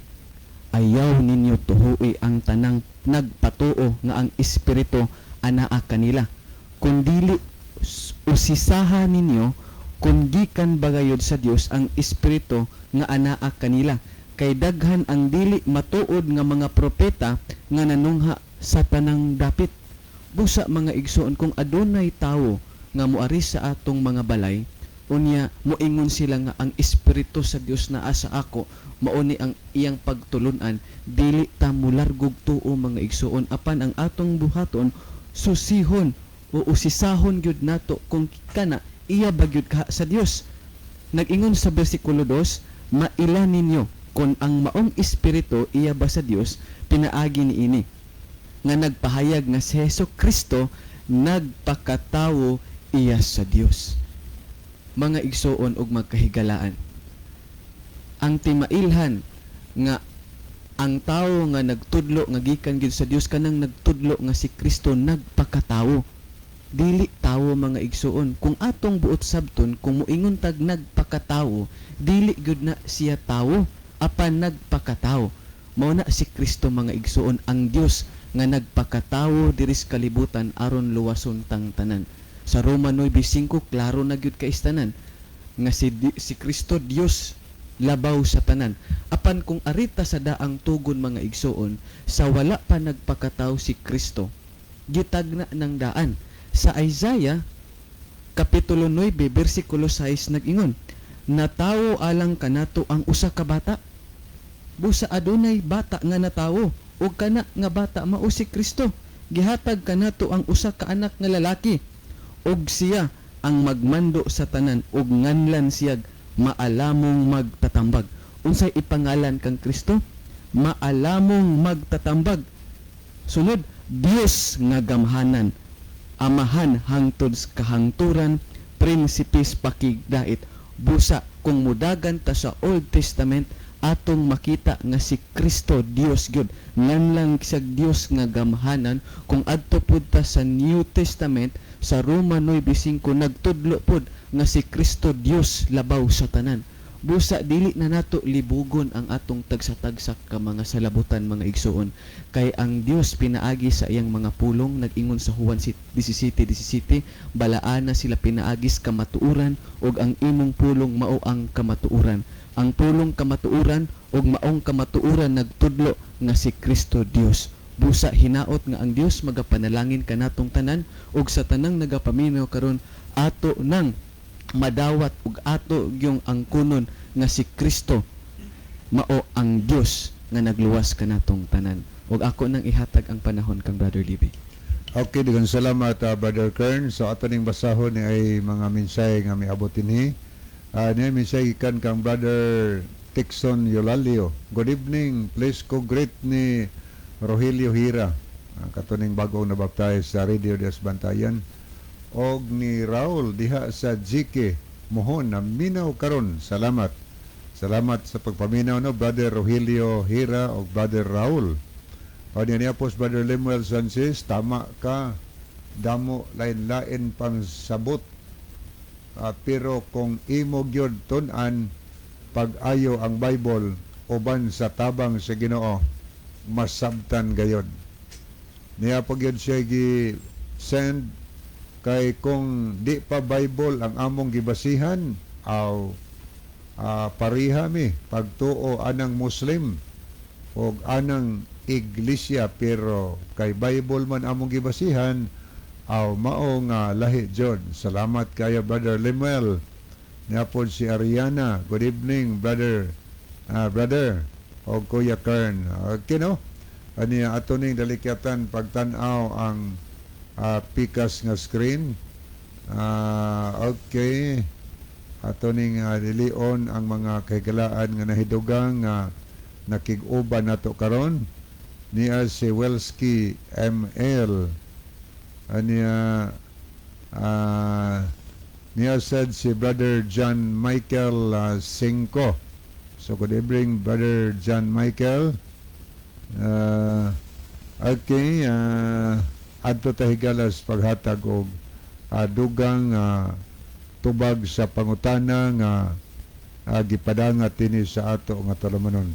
ayaw ninyo tuhui ang tanang nagpatuo nga ang espiritu anaa kanila, kundili usisaha ninyo kung gikan ba gayud sa Dios ang espiritu nga anaa kanila, kay daghan ang dili matuod nga mga propeta nga nanungha sa tanang dapit." Busa, mga igsuon, kung adunay tawo nga moari sa atong mga balay, unya moingon sila nga ang espiritu sa Dios naa sa ako, mao ni ang iyang pagtulunan, dili ta mulargog tuo, mga igsuon. Apan ang atong buhaton, susihon o usisahon gyud nato kung kana iya ba gyud ka sa Dios. Nag-ingon sa bersikulo 2, "Maila ninyo kung ang maong espiritu iya ba sa Dios pinaagi niini nga nagpahayag nga si Hesus Kristo nagpakatawo iya sa Dios." Mga igsuon ug magkahigalaan, ang timailhan nga ang tawo nga nagtudlo nga gikan gyud sa Dios kanang nagtudlo nga si Kristo nagpakatawo, dili tawo, mga igsuon. Kung atong buot sabton, kung moingon tag nagpakatawo, dili gyud na siya tawo apan nagpakatawo. Mao na si Kristo, mga igsuon, ang Dios nga nagpakatawo diri sa kalibutan aron luwason tang tanan. Sa Roma 9:5, klaro na gyud kay tanan nga si Kristo Dios labaw sa tanan. Apan kung arita sa daang tugon, mga igsuon, sa wala pa nagpakatawo si Kristo, gitagna ng daan. Sa Isaiah kapitulo 9 bersikulo 6 nag-ingon, "Natawo alang kanato ang usa ka bata." Busa adunay bata nga natawo ug kana nga bata mao si Kristo. "Gihatag kanato ang usa ka anak nga lalaki ug siya ang magmando sa tanan ug nganlan siyag Maalamong Magtatambag." Unsay ipangalan kang Kristo? Maalamong Magtatambag. Sunod, Dios nga Gamhanan, Amahan hangtod sa kahangturan, Prinsipe pakigdait. Busa kung mudagan ta sa Old Testament, atong makita nga si Kristo Dios gyud, nganlan siyag Dios nga Gamhanan. Kung adto pud ta sa New Testament, sa Roma 9:5 nagtudlo pud nga si Kristo Dios labaw sa tanan. Busa dili na nato libugon ang atong tagsa-tagsa ka mga salabutan, mga igsuon, kay ang Dios pinaagi sa iyang mga pulong nag-ingon sa Juan 17:17, "Balaana sila pinaagi sa kamatuoran ug ang imong pulong mao ang kamatuoran." Ang pulong kamatuoran ug maong kamatuoran nagtudlo nga si Kristo Dios. Busa hinaot nga ang Dios magapanalangin kanatong tanan ug sa tanang nagapaminaw karon, ato nang madawat ug ato gyung angkunon nga si Kristo mao ang Dios nga nagluwas kanatong tanan. Ug ako nang ihatag ang panahon kang Brother Libby. Okay, daghang salamat, Brother Kern. So ato ning basahon ni ay mga mensahe nga miabot dinhi. Niya mensahe gikan kang Brother Tixon Yolalio. "Good evening. Please ko greet ni Rogelio Hira." Katuning bagong nabaptize sa Radio Des Bantayan. Og ni Raul diha sa GK Mohon na minaw karon. Salamat. Salamat sa pagpaminaw, no, Brother Rogelio Hira og Brother Raul. O niya niya po si Brother Lemuel Sanchez, "Tama ka, damo lain-lain pang sabot. Pero kung imo gyud tun-an pag-ayo ang Bible uban sa tabang sa Ginoo, masabtan gayod." Niya pa gyud siya gi send, "Kay kung di pa Bible ang among gibasihan, aw pariha mi pagtuo anang Muslim og anang iglesia, pero kay Bible man among gibasihan, aw mao nga lahi jud." Salamat kaya, Brother Lemuel. Niapod si Ariana, "Good evening, brother og Kuya Kern." Okay, no, aniya ato ning dalikyatan pagtan-aw ang pikas nga screen. Okay, ato ning dilion ang mga kahigalaan nga nahidugang nga nakig-uban nato karon. Niya si Welski ML, aniya niya said si Brother John Michael Cinco. So good evening, Brother John Michael. Okay, adto ta, higala, sa paghatag og dugang tubag sa pangutana nga gipadangat dinhi sa ato nga tulumanon.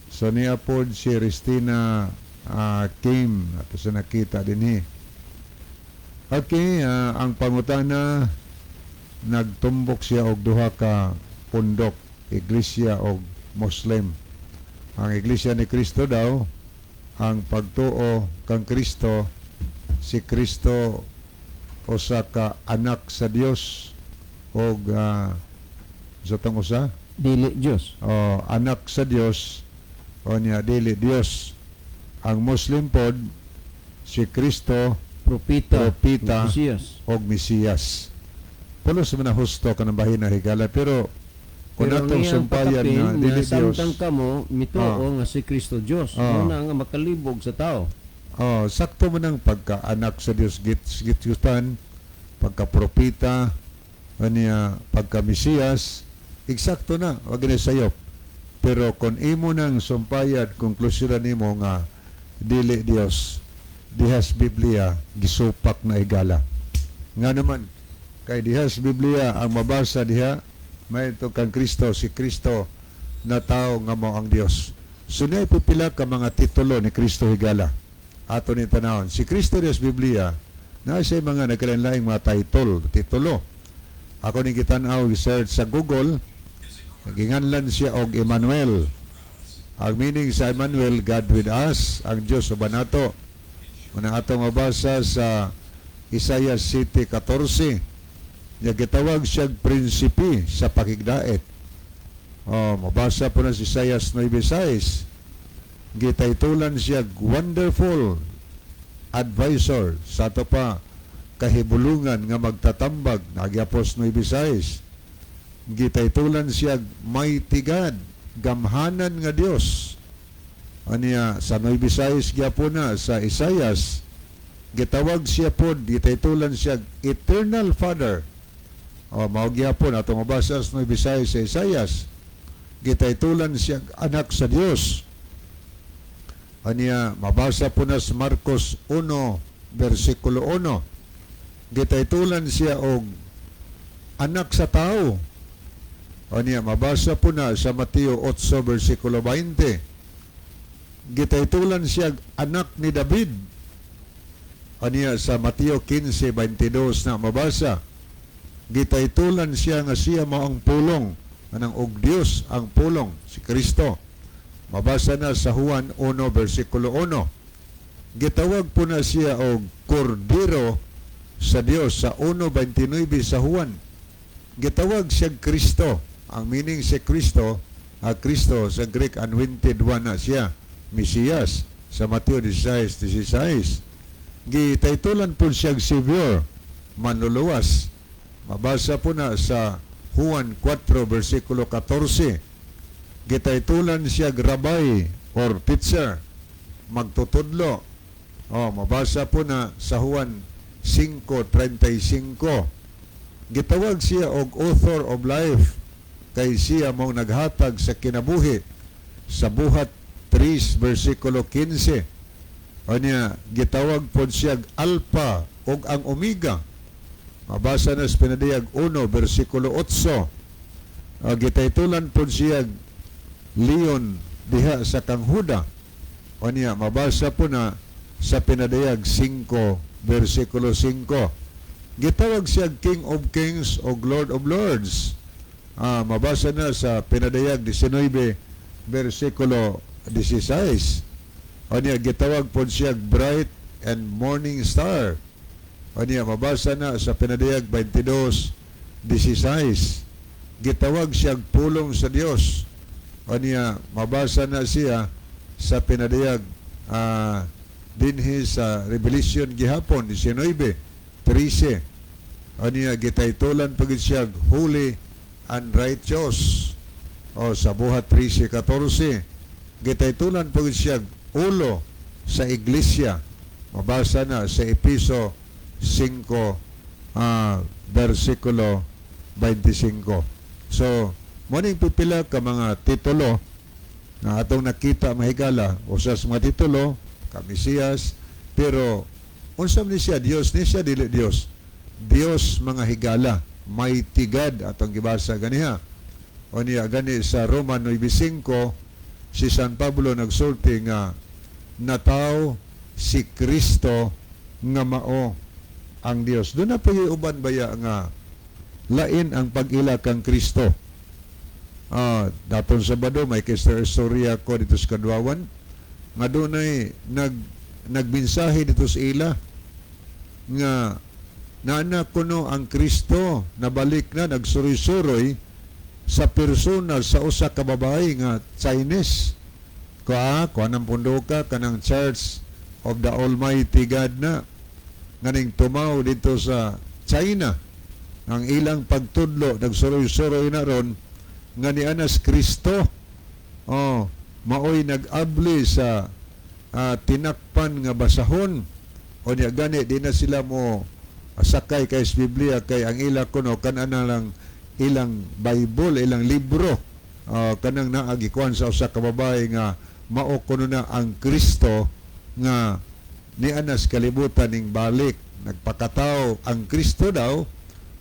So niya pod si Christina Kim ato sa nakita dinhi. Okay, ang pangutana, nagtumbok siya og duha ka pundok, iglesia og Muslim. Ang Iglesia ni Cristo daw, ang pagtuo kang Kristo, si Kristo usa ka anak sa Dios og sa tong usa Dili Diyos. O anak sa Dios o niya dili Dios. Ang Muslim pod, si Kristo Propita. Propita. Mesiyas. Og Mesiyas. Pulos man na husto kanang bahin na, higala, pero kung Pero atong ang iyang sumpayan pakapin na nga dili Dios samtang kamo mituo nga si Kristo Dios, mao na nga makalibog sa tao. Oh, sakto man ang pagka-anak sa Dios gitgutan, pagka-propita, aniya pagka-Mesiyas, eksakto na, wag na sayop. Pero kung imo nang sumpayad, konklusyon nimo nga dili Dios, dihas Biblia gisupak na, higala. Nga naman, kay dihas Biblia ang mabasa diha, may ito kang Kristo, si Kristo na tao nga mao ang Dios. So niya pipila ka mga titulo ni Kristo, higala. Ato ni tanawon. Si Kristo dihas Biblia, na siya mga nagkalain-laing mga title, titulo. Ako ni gitan-aw, search sa Google, ginganlan siya og Emmanuel. Ang meaning sa Emmanuel, God with us, ang Diyos uban nato. Unang atong mabasa sa Isaiah 7:14. Nya gitawag siya prinsipe sa pakigdait. Oh, mabasa po na si Isaiah 9:6. Gitaytulan siya Wonderful Advisor, sa ato pa kahibulungan nga magtatambag, nagyapos 9:6. Gitaytulan siya Mighty God, gamhanan nga Dios. Aniya sa 9:6 gyapon na sa Isaias. Gitawag siya pod, gitaytulan siya Eternal Father. O mao gyapon atong mabasa sa 9:6 sa Isaias. Gitaytulan siya anak sa Dios. Aniya mabasa po na sa Marcos 1 versikulo 1. Gitaytulan siya og anak sa tao. Aniya mabasa po na sa Mateo 8 versikulo 20. Gitaytulan siya anak ni David. Aniya sa Mateo 15:22 na mabasa. Gitaytulan siya nga siya mao ang pulong, anang og Dios ang pulong, si Kristo. Mabasa na sa Juan 1 versikulo 1. Gitawag po na siya og Kordero sa Dios sa 1:29 sa Juan. Gitawag siya Kristo. Ang meaning si Kristo, ang Kristo sa Greek, Anointed One na siya, Mesiyas sa Mateo 16:16. Gitaytulan po siya Savior, manluluwas. Mabasa po na sa Juan 4 versikulo 14. Gitaytulan siya rabbi or teacher, magtutudlo. Oh, mabasa po na sa Juan 5:35. Gitawag siya og author of life kay siya mao naghatag sa kinabuhi sa Buhat 3 versikulo 15. Anya gitawag pod siya Alpha ug ang Omega. Mabasa na sa Pinadayag 1 versikulo 8. Gitaytulan pod siya Leon diha sa Kanghuda. Anya mabasa po na sa Pinadayag 5 versikulo 5. Gitawag siya King of Kings o Lord of Lords. Mabasa na sa Pinadayag 19 versikulo 16. Anya gitawag pod siya Bright and Morning Star. Anya mabasa na sa Pinadayag 22:16. Gitawag siya pulong sa Dios. Anya mabasa na siya sa Pinadayag dinhi sa Revelation gihapon 19:13. Anya gitaytulan pagid siya Holy and Righteous. O sa Buhat 13:14. Gitaytulan pagid siya ulo sa iglesia. Mabasa na sa Episo 5 versikulo 25. So, mo ning pipila ka mga titulo Nga atong nakita, mga higala, usa sa mga titulo ka Mesiyas, pero unsa man ni siya? Dios ni siya, dili Dios? Dios, mga higala, mighty God atong gibasa ganiha. O niya gani sa Roma 9:5, si San Pablo nagsulti nga nataw si Kristo nga mao ang Dios. Doon na pa'y uban baya nga lain ang pag-ila kang Kristo. Daton Sabado may istorya ko dito sa Kadwawan nga dunay nagmensahe dito sa ila nga naana kuno ang Kristo, nabalik na, nagsuroy-suroy sa persona sa usa ka babae nga Chinese. Kuha ng punduka kanang Church of the Almighty God na nganing tumaw dito sa China. Ang ilang pagtudlo, nagsuroy-suroy na ron nga ni anas Kristo, oh, maoy nag-abli sa tinakpan nga basahon. O niya gani di na sila mo sakay kay sa Biblia kay ang ila kuno kanana lang ilang Bible, ilang libro, kanang naagikuan sa usa ka babae nga mao kuno na ang Kristo nga ni anas kalibutan ning balik nagpakatao ang Kristo daw,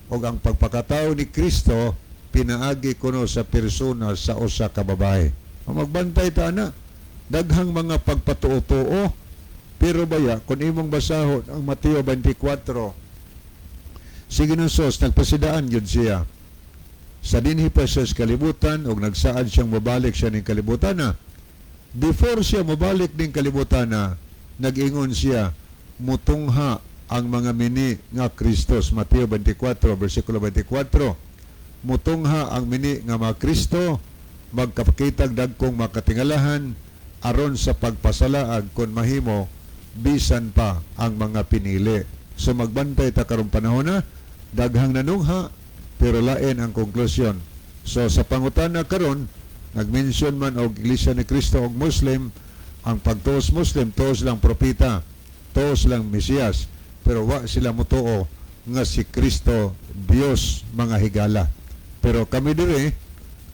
og ang pagpakatao ni Kristo pinaagi kuno sa persona sa usa ka babae. O magbantay ta na, daghang mga pagpatuo-tuo. Pero baya kung imong basahon ang Mateo 24, si Ginoong nagpasidaan yun siya sa dinhi pa siya sa kalibutan og nagsaad siyang mobalik siya ning kalibutan na. Before siya mobalik ning kalibutan na, nag-ingon siya, mutungha ang mga mini nga Kristos. Mateo 24 versikulo 24, mutungha ang mini nga mga Kristo, magkapakitag dagkong makatingalahan aron sa pagpasalaag kon mahimo bisan pa ang mga pinili. So magbantay ta karong panahon na, daghang nanungha pero lain ang konklusyon. So sa pangutana karon, nagmension man og Iglesia ni Cristo og Muslim. Ang pagtuos Muslim, tuos lang propeta, tuos lang Mesiyas, pero wa sila motuo nga si Kristo Dios, mga higala. Pero kami dire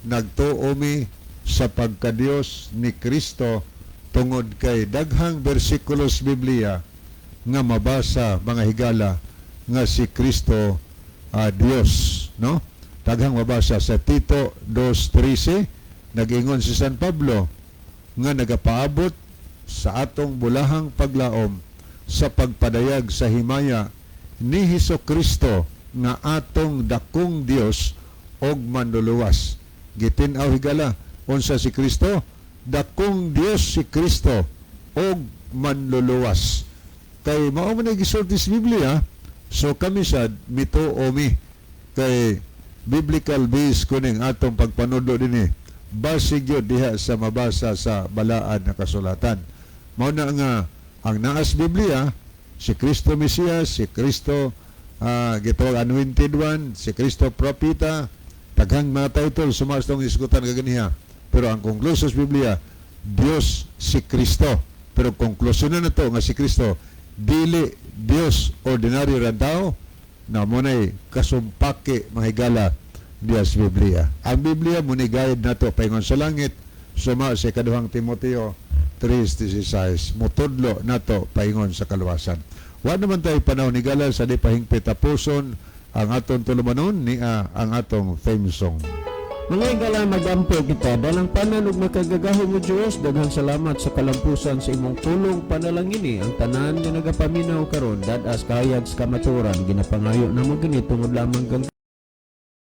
nagtuo mi sa pagkadiyos ni Kristo tungod kay daghang bersikulos Biblia nga mabasa, mga higala, nga si Kristo Dios, no? Daghang mabasa. Sa Tito 2:13, nag-ingon si San Pablo nga nagapaabot sa atong bulahang paglaom sa pagpadayag sa himaya ni Hesus Kristo nga atong dakong Dios og manluluwas. Gitin-aw, higala, unsa si Kristo? Dakong Dios si Kristo og manluluwas. Kay mao man ang gisulti sa Biblia, so kami sad mituo mi kay biblical base kuning atong pagpanudlo dinhi. Base gyud diha sa mabasa sa balaan na kasulatan. Mao na nga ang naas Biblia, si Kristo Mesiyas, si Kristo gitawag Anointed One, si Kristo propeta, daghang mga title sumas tong isgutan kaganiha. Pero ang konklusyon sa Biblia, Dios si Kristo. Pero konklusyon na to nga si Kristo dili Dios ordinaryo ra tao na munay kasumpaki, mga higala, diya sa Biblia. Ang Biblia mao guide nato paingon sa langit suma sa ikaduhang Timoteo 3:16, mutudlo nato paingon sa kaluwasan. Wa naman tayo panahon, higala, sa di pahingpit tapuson ang atong tulumanon ni ang atong theme song. Mga higala, magampo kita. Dalang panan ug makagagahom mo Dios, daghang salamat sa kalampusan sa imong pulong. Panalangini ang tanan nga nagapaminaw karon, dad-as kahayag sa kamatuoran. Ginapangayo namo kini tungod lamang kang